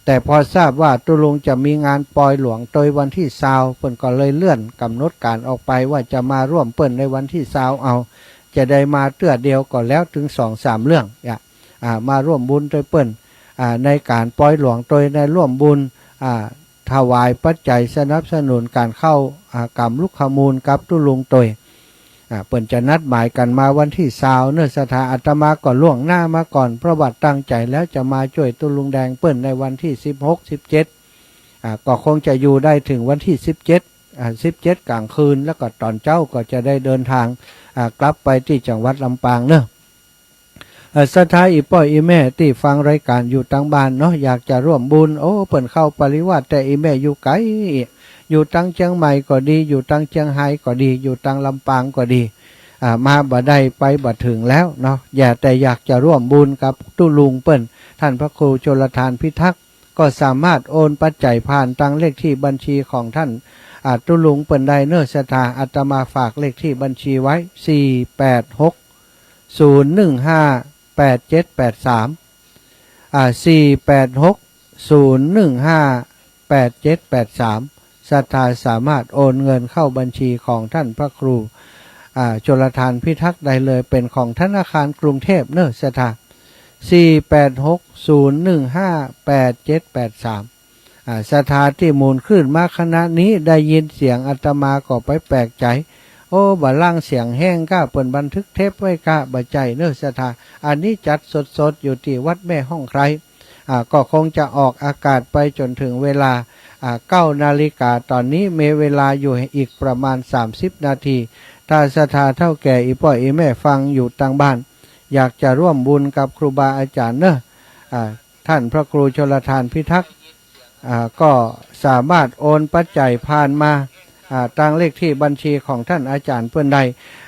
แต่พอทราบว่าตุ๊ลุงจะมีงานปอยหลวงตวยวันตี้ซาว เปิ้นก็เลยเลื่อนก๋ำหนดก๋านออกไปว่าจะมาร่วมเปิ้นในวันตี้ซาวเอา จะได้มาเตื้อเดียวก็แล้ว ตึงสองสามเรื่อง อ่า อ่า มาร่วมบุญตวยเปิ้น อ่า ในก๋านปอยหลวงตวย ในร่วมบุญ อ่า ถวายปัจจัยสนับสนุนก๋านเข้า อ่า กรรมลุกขมูลกับตุ๊ลุงตวย อ่า เปิ้นจะนัดหมายกั๋นมาวันตี้ซาวเนาะ ศรัทธา อาตมาก็ล่วงหน้ามาก่อน เพราะว่าตั้งใจ๋แล้วจะมาจ้วยตุ๊ลุงแดงเปิ้นในวันตี้สิบหก สิบเจ็ด อ่า ก็คงจะอยู่ได้เถิงวันตี้สิบเจ็ด อ่า สิบเจ็ดก๋างคืน แล้วก็ต๋อนเจ๊าก็จะได้เดินตาง อ่า กลับไปตี้จังหวัดลำปางเนาะ เอ่อ ศรัทธาอี่ป้ออี่แม่ตี้ฟังรายก๋านอยู่ตางบ้านเนาะ อยากจะร่วมบุญ โอ้ เปิ้นเข้าปริวาส แต่อี่แม่อยู่ไก๋ อยู่ตางเจียงใหม่ก็ดี อยู่ตางเจียงฮายก็ดี อยู่ตางลำปางก็ดี อ่า มาบ่ได้ไปบ่เถิงแล้วเนาะ อย่าแต่อยากจะร่วมบุญกับตุ๊ลุงเปิ้น ต้านพระครูชลทานพิทักษ์ ก็สามารถโอนปัจจัยผ่านตางเลขตี้บัญชีของต้าน อ่า ตุ๊ลุงเปิ้นได้เนาะ ศรัทธา อาตมาฝากเลขตี้บัญชีไว้ สี่แปดหก ศูนย์หนึ่งห้า แปดเจ็ดแปดสาม อ่า สี่แปดหก ศูนย์หนึ่งห้า แปดเจ็ดแปดสาม ศรัทธาสามารถโอนเงินเข้าบัญชีของต้านพระครู อ่า ชลทานพิทักษ์ได้เลย เป๋นของธนาคารกรุงเทพฯเนาะ ศรัทธา สี่แปดหก ศูนย์หนึ่งห้า แปดเจ็ดแปดสาม อ่า ศรัทธาตี้หมุนขึ้นมาขณะนี้ ได้ยินเสียงอาตมาก็ไปแปลกใจ๋ โอ้ บ่าลางเสียงแฮงก้า เปิ้นบันทึกเทปไว้ก้า บ่ใจ้เนาะ ศรัทธา อันนี้จัดสดๆ อยู่ตี้วัดแม่ฮ่องไคร้ อ่า ก็คงจะออกอากาศไปจ๋นเถิงเวลา อ่า เก้านาฬิกา ต๋อนนี้มีเวลาอยู่อีกประมาณสามสิบนาที ถ้าศรัทธาเฒ่าแก่อี่ป้ออี่แม่ฟังอยู่ตางบ้าน อยากจะร่วมบุญกับครูบาอาจ๋ารย์เนาะ อ่า ต้านพระครูชลทานพิทักษ์ อ่า ก็สามารถโอนปัจจัยผ่านมา อ่า ตางเลขตี้บัญชีของต้านอาจ๋ารย์เปิ้นได้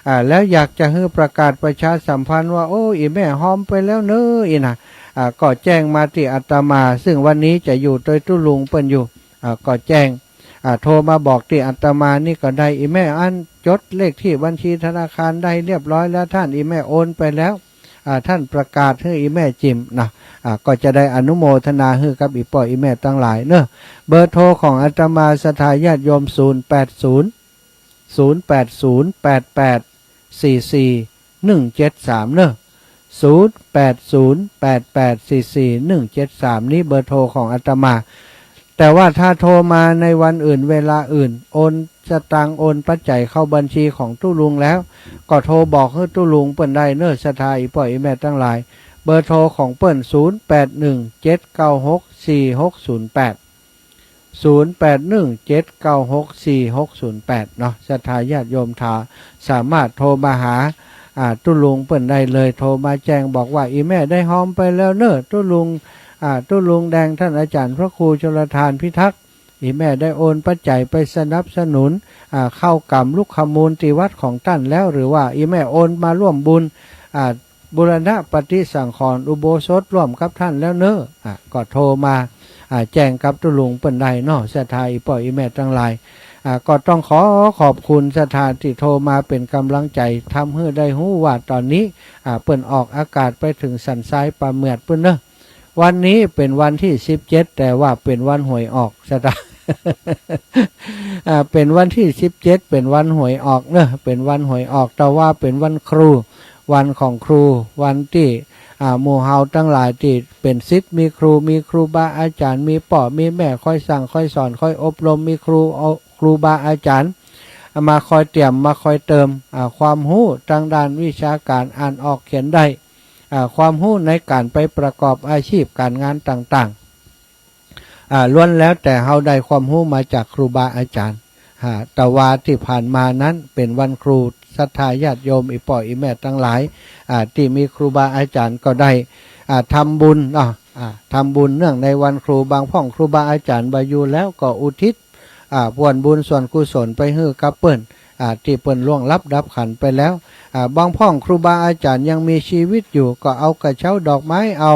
อ่า แล้วอยากจะหื้อประกาศประชาสัมพันธ์ว่า โอ้ อี่แม่ฮอมไปแล้วเนาะ อี้นะ อ่า ก็แจ้งมาตี้อาตมา ซึ่งวันนี้จะอยู่ตวยตุ๊ลุงเปิ้นอยู่ อ่า ก็แจ้ง อ่า โทรมาบอกตี้อาตมานี่ก็ได้ อี่แม่อั้นจดเลขตี้บัญชีธนาคารได้เรียบร้อยแล้ว ต้าน อี่แม่โอนไปแล้ว อ่า ต้านประกาศหื้ออี่แม่จิ่มนะ อ่า ก็จะได้อนุโมทนาหื้อกับอี่ป้ออี่แม่ตังหลายเนาะ เบอร์โทรของอาตมา ศรัทธาญาติโยม ศูนย์แปดศูนย์ ศูนย์แปดศูนย์ แปดแปดสี่สี่หนึ่งเจ็ดสาม เนาะ ศูนย์แปดศูนย์แปดแปดสี่สี่หนึ่งเจ็ดสาม นี้เบอร์โทรของอาตมา แต่ว่าถ้าโทรมาในวันอื่นเวลาอื่น โอนสตางค์โอนปัจจัยเข้าบัญชีของตุ๊ลุงแล้ว ก็โทรบอกหื้อตุ๊ลุงเปิ้นได้เน้อ ศรัทธาอี่ป้ออี่แม่ตังหลาย เบอร์โทรของเปิ้น ศูนย์แปดหนึ่งเจ็ดเก้าหกสี่หกศูนย์แปด ศูนย์แปดหนึ่งเจ็ดเก้าหกสี่หกศูนย์แปด เนาะ ศรัทธาญาติโยมถ้าสามารถโทรมาหา อ่า ตุ๊ลุงเปิ้นได้เลย โทรมาแจ้งบอกว่า อี่แม่ได้ฮอมไปแล้วเน้อตุ๊ลุง อ่า ตุ๊ลุงแดงท่านอาจารย์พระครูชลทานพิทักษ์ อี่แม่ได้โอนปัจจัยไปสนับสนุน อ่า ข้าวก๋ำลุกขมูลตี้วัดของต้านแล้ว หรือว่าอี่แม่โอนมาร่วมบุญ อ่า บูรณะปฏิสังขรณ์อุโบสถร่วมกับต้านแล้วเน้อ อ่า ก็โทรมา อ่า แจ้งกับตุ๊ลุงเปิ้นได้เนาะ ศรัทธาอี่ป้ออี่แม่ตังหลาย อ่า ก็ต้องขอขอบคุณศรัทธาตี้โทรมาเป๋นก๋ำลังใจ๋ ทำหื้อได้ฮู้ว่าต๋อนนี้ อ่า เปิ้นออกอากาศไปเถิงสันทรายป่าเหมือดปู้นเน้อ วันนี้เป๋นวันตี้สิบเจ็ด แต่ว่าเป๋นวันหวยออก ศรัทธา อ่า เป๋นวันตี้สิบเจ็ด เป๋นวันหวยออกเน้อ เป๋นวันหวยออก แต่ว่าเป๋นวันครู วันของครู วันตี้ อ่า หมู่เฮาตังหลายตี้เป๋นศิษย์ มีครู มีครูบาอาจ๋ารย์ มีป้อ มีแม่ คอยสั่ง คอยสอน คอยอบรม มีครู เอา ครูบาอาจ๋ารย์ มาคอยเตรียม มาคอยเติม อ่า ความฮู้ตางด้านวิชาก๋านอ่านออกเขียนได้ อ่า ความฮู้ในก๋านไปประกอบอาชีพก๋านงานต่างๆ อ่า ล้วนแล้วแต่เฮาได้ความฮู้มาจากครูบาอาจ๋ารย์ อ่า แต่ว่าตี้ผ่านมานั้นเป๋นวันครู ศรัทธาญาติโยมอี่ป้ออี่แม่ตังหลาย อ่า ตี้มีครูบาอาจ๋ารย์ก็ได้ อ่า ทำบุญเนาะ อ่า ทำบุญเนื่องในวันครู บางพ่องครูบาอาจ๋ารย์บ่อยู่แล้วก็อุทิศ อ่า ผลบุญส่วนกุศลไปหื้อกับเปิ้น อ่า ตี้เปิ้นล่วงลับดับขันธ์ไปแล้ว อ่า บางพ่องครูบาอาจ๋ารย์ยังมีชีวิตอยู่ ก็เอากระเช้าดอกไม้ เอา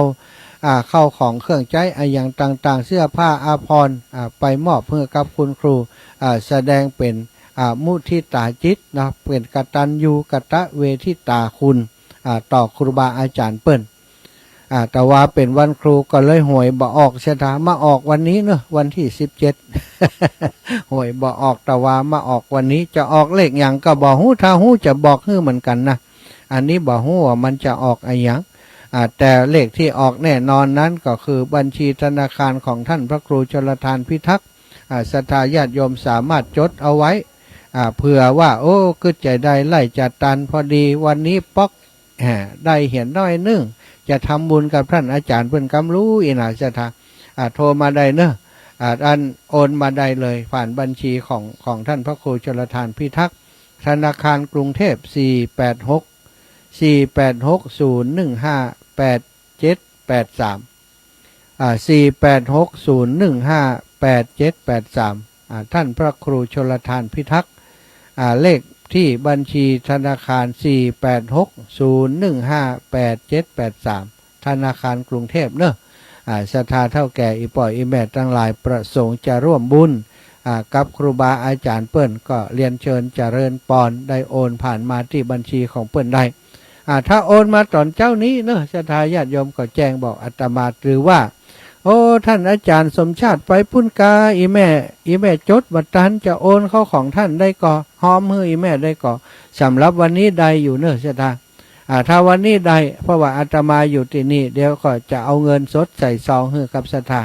อ่า ข้าวของเครื่องใจ๊อะหยังต่างๆ เสื้อผ้าอาภรณ์ อ่า ไปมอบหื้อกับคุณครู อ่า แสดงเป๋น อ่า มุทิตาจิตเนาะ เป๋นกตัญญูกตเวทิตาคุณ อ่า ต่อครูบาอาจ๋ารย์เปิ้น อ่า แต่ว่าเป๋นวันครูก็เลยหวยบ่ออก ศรัทธา มาออกวันนี้เนาะ วันตี้สิบเจ็ด หวยบ่ออก แต่ว่ามาออกวันนี้ จะออกเลขหยังก็บ่ฮู้ ถ้าฮู้จะบอกหื้อเหมือนกั๋นนะ อันนี้บ่ฮู้ว่ามันจะออกอะหยัง อ่า แต่เลขตี้ออกแน่นอนนั้นก็คือบัญชีธนาคารของต้านพระครูชลทานพิทักษ์ อ่า ศรัทธาญาติโยมสามารถจดเอาไว้ อ่า เผื่อว่า โอ้ กึ๊ดใจ๋ได้ไล่จ๋าตัน พอดีวันนี้ป๊อก อ่า ได้เหรียญน้อยนึ่ง จะทำบุญกับต้านอาจ๋ารย์เปิ้นกำลูอี้นา ศรัทธา อ่า โทรมาได้เนาะ อ่า อันโอนมาได้เลย ผ่านบัญชีของ ของต้านพระครูชลทานพิทักษ์ ธนาคารกรุงเทพ สี่แปดหก สี่แปดหกศูนย์หนึ่งห้าแปดเจ็ดแปดสาม อ่า สี่แปดหกศูนย์หนึ่งห้าแปดเจ็ดแปดสาม อ่า ต้านพระครูชลทานพิทักษ์ อ่า เลขตี้บัญชีธนาคาร สี่แปดหกศูนย์หนึ่งห้าแปดเจ็ดแปดสาม ธนาคารกรุงเทพเนาะ อ่า ศรัทธาเฒ่าแก่อี่ป้ออี่แม่ตังหลายประสงค์จะร่วมบุญ อ่า กับครูบาอาจ๋ารย์เปิ้น ก็เรียนเจิญเจริญปอน ได้โอนผ่านมาตี้บัญชีของเปิ้นได้ อ่า ถ้าโอนมาต๋อนเจ๊านี้เนาะ ศรัทธาญาติโยมก็แจ้งบอกอาตมา หรือว่า โอ้ ต้านอาจ๋ารย์สมชาติไปปู้นกา อี่แม่ อี่แม่จดบ่ตัน จะโอนเข้าของต้านได้ก่อ ฮอมหื้ออี่แม่ได้ก่อ สำหรับวันนี้ได้อยู่เนาะ ศรัทธา อ่า ถ้าวันนี้ได้ เพราะว่าอาตมาอยู่ตี้นี่ เดี๋ยวก็จะเอาเงินสดใส่ซองหื้อกับศรัทธา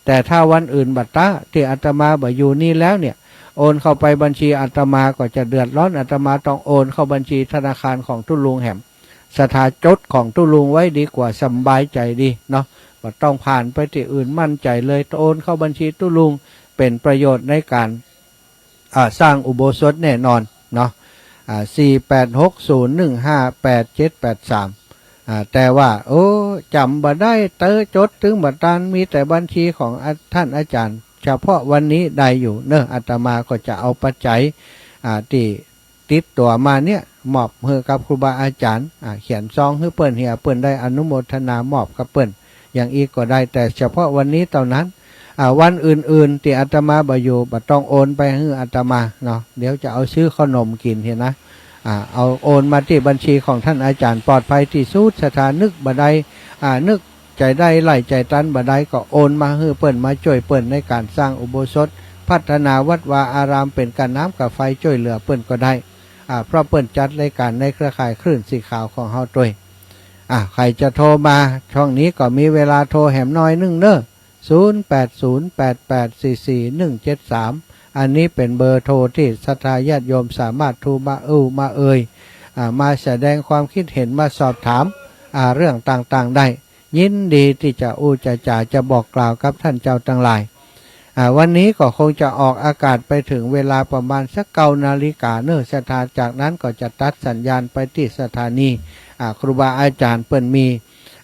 แต่ถ้าวันอื่นบ่ต๊า ตี้อาตมาบ่อยู่นี่แล้วเนี่ย โอนเข้าไปบัญชีอาตมาก็จะเดือดร้อน อาตมาต้องโอนเข้าบัญชีธนาคารของตุ๊ลุงแหม ศรัทธาจดของตุ๊ลุงไว้ดีกว่า สำบายใจ๋ดีเนาะ บ่ต้องผ่านไปตี้อื่น มั่นใจ๋เลย โอนเข้าบัญชีตุ๊ลุง เป๋นประโยชน์ในก๋าน อ่า สร้างอุโบสถแน่นอนเนาะ อ่า สี่แปดหกศูนย์หนึ่งห้าแปดเจ็ดแปดสาม อ่า แต่ว่า โอ้ จ๋ำบ่ได้ เต๊อะ จดตึงบ่ตัน มีแต่บัญชีของอา ต้านอาจ๋ารย์ เฉพาะวันนี้ได้อยู่เนาะ อาตมาก็จะเอาปัจจัย อ่า ตี้ติดตั๋วมาเนี่ย มอบหื้อกับครูบาอาจ๋ารย์ อ่า เขียนซองหื้อเปิ้น เหียเปิ้นได้อนุโมทนามอบกับเปิ้น อย่างอี้ก็ได้ แต่เฉพาะวันนี้เต้านั้น อ่า วันอื่นๆ ตี้อาตมาบ่อยู่ บ่ต้องโอนไปหื้ออาตมาเนาะ เดี๋ยวจะเอาซื้อเข้าหนมกิ๋นเหียนะ อ่า เอาโอนมาตี้บัญชีของต้านอาจ๋ารย์ ปลอดภัยตี้สุด ศรัทธา นึกบ่ได้ อ่า นึกใจ๋ได้ไล่ใจ๋ตันบ่ได้ ก็โอนมาหื้อเปิ้น มาจ้วยเปิ้นในก๋านสร้างอุโบสถ พัฒนาวัดวาอาราม เป๋นก้าน้ำก้าไฟจ้วยเหลือเปิ้นก็ได้ อ่า เพราะเปิ้นจัดรายก๋านในเครือข่ายคลื่นสีขาวของเฮาตวย อ่ะ ใผจะโทรมา ช่วงนี้ก็มีเวลาโทรแหมหน้อยนึ่งเน่อ ศูนย์ แปด ศูนย์ แปด แปด สี่ สี่ หนึ่ง เจ็ด สาม อันนี้เป๋นเบอร์โทรตี้ศรัทธาญาติโยมสามารถโทรมาอู้มาเอ่ย อ่า มาแสดงความคิดเห็น มาสอบถาม อ่า เรื่องต่างๆ ได้ ยินดีตี้จะอู้จะจ๋า จะบอกกล่าวกับต้านเจ้าตังหลาย อ่า วันนี้ก็คงจะออกอากาศไปเถิงเวลาประมาณสักเก้านาฬิกาเน่อศรัทธา จากนั้นก็จะตัดสัญญาณไปตี้สถานี อ่า ครูบาอาจ๋ารย์เปิ้นมี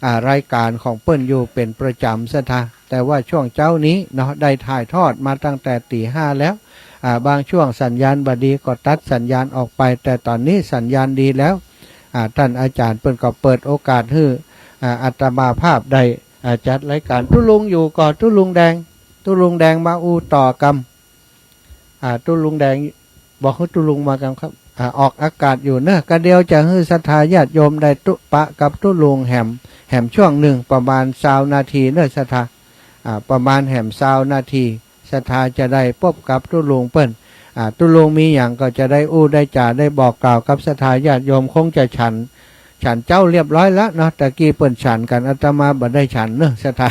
อ่า รายก๋านของเปิ้นอยู่เป๋นประจ๋ำศรัทธา แต่ว่าช่วงเจ๊านี้เนาะ ได้ถ่ายทอดมาตั้งแต่ตี๋ห้าแล้ว อ่า บางช่วงสัญญาณบ่ดีก็ตัดสัญญาณออกไป แต่ต๋อนนี้สัญญาณดีแล้ว อ่า ต้านอาจ๋ารย์เปิ้นก็เปิดโอกาสหื้อ อ่า อาตมาภาพได้ อ่า จัดรายก๋าน ตุ๊ลุงอยู่ก่อ ตุ๊ลุงแดง ตุ๊ลุงแดงมาอู้ต่อกำ อ่า ตุ๊ลุงแดง บอกหื้อตุ๊ลุงมากำครับ อ่า ออกอากาศอยู่เน่อ ก็เดี๋ยวจะหื้อศรัทธาญาติโยมได้ตุ๊ ปะกับตุ๊ลุงแหม แหมช่วงนึ่งประมาณซาวนาทีเน่อศรัทธา อ่า ประมาณแหมซาวนาที ศรัทธาจะได้ปบกับตุ๊ลุงเปิ้น อ่า ตุ๊ลุงมีหยังก็จะได้อู้ได้จ๋า ได้บอกกล่าวกับศรัทธาญาติโยม คงจะฉัน ฉันเจ๊าเรียบร้อยละเนาะ ตะกี้เปิ้นฉันกั๋น อาตมาบ่ได้ฉันเน่อศรัทธา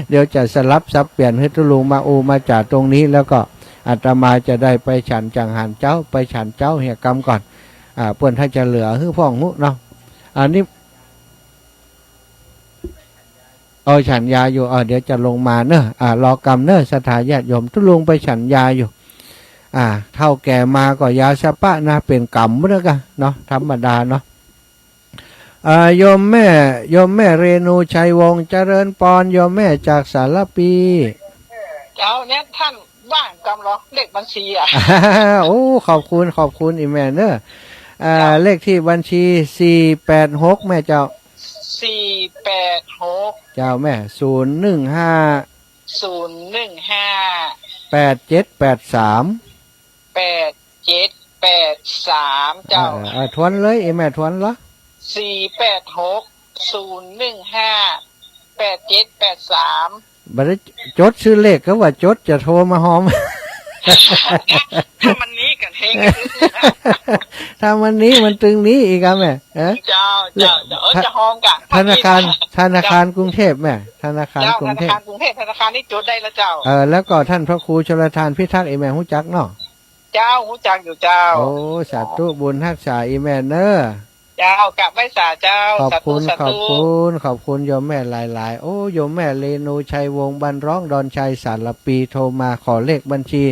เดี๋ยวจะสลับสับเปลี่ยนหื้อตุ๊ลุงมาอู้มาจ๋าตรงนี้ แล้วก็อาตมาจะได้ไปฉันจังหันเจ๊า ไปฉันเจ๊าเหียกำก่อน อ่า เปิ้นถ้าจะเหลือหื้อพ่องฮู้เนาะ อันนี้ เออ ฉันยาอยู่ เออ เดี๋ยวจะลงมาเน่อ อ่า รอกำเน่อศรัทธาญาติโยม ตุ๊ลุงไปฉันยาอยู่ อ่า เฒ่าแก่มาก็ยาสะปะนะ เป๋นกำเน่อกั๋นเนาะ ธรรมดาเนาะ อ่า โยมแม่ โยมแม่เรนูชัยวงศ์ เจริญปอน โยมแม่จากสารปี เจ้า เนี่ยต้านว่างกำลอ เลขบัญชีอะ โอ้ ขอบคุณ ขอบคุณอีแม่เน่อ อ่า เจ้า เลขตี้บัญชี สี่แปดหก แม่เจ้า สี่แปดหก เจ้าแม่ ศูนย์หนึ่งห้า ศูนย์หนึ่งห้า แปดเจ็ดแปดสาม แปดเจ็ดแปดสาม เจ้า เออ เออ ทวนเลย อีแม่ทวนเหรอ สี่แปดหก ศูนย์หนึ่งห้า แปดเจ็ดแปดสาม บ่ได้จดจื้อเลข ก็ว่าจดจะโทรมาหอม ถ้ามันนี้กั๋นเฮง ถ้ามันนี้มันตึงนี้อีกอะแม่ เออ เจ้า เจ้า เจ้า เออ ธ- จะหอมกั๋น ธนาคาร ธนาคารกรุงเทพฯแม่ ธนาคาร เจ้า กรุงเทพฯ ธนาคารกรุงเทพฯ ธนาคารนี้จดได้แล้วเจ้า เออ แล้วก็ต้านพระครูชลทานพิทักษ์ อีแม่ฮู้จักเนาะ เจ้า ฮู้จักอยู่เจ้า โอ้ สาธุบุญฮักษาอีแม่เน่อ เจ้า กราบไหว้สาเจ้า ขอบคุณ สาธุ สาธุ ขอบคุณ ขอบคุณโยมแม่หลายๆ โอ้ โยมแม่เรนูชัยวงศ์ บ้านร้องดอนชัย สารปี โทรมาขอเลขบัญชี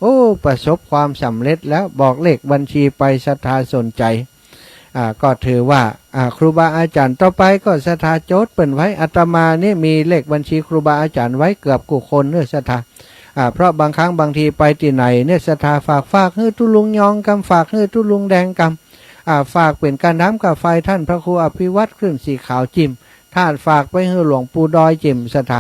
โอ้ ประสบความสำเร็จแล้ว บอกเลขบัญชีไป ศรัทธาสนใจ อ่า ก็ถือว่า อ่า ครูบาอาจ๋ารย์ ต่อไปก็ศรัทธาจดเปิ้นไว้ อาตมานี่มีเลขบัญชีครูบาอาจ๋ารย์ไว้เกือบกู้คนเน่อศรัทธา อ่า เพราะบางครั้งบางทีไปตี้ไหนเนี่ย ศรัทธาฝาก ฝากหื้อตุ๊ลุงยองกำ ฝากหื้อตุ๊ลุงแดงกำ อ่า ฝากเป๋นก้าน้ำก้าไฟต้านพระครูอภิวัตร คลื่นสีขาว จิ่ม ถ้าฝากไปหื้อหลวงปู่ดอย จิ่ม ศรัทธา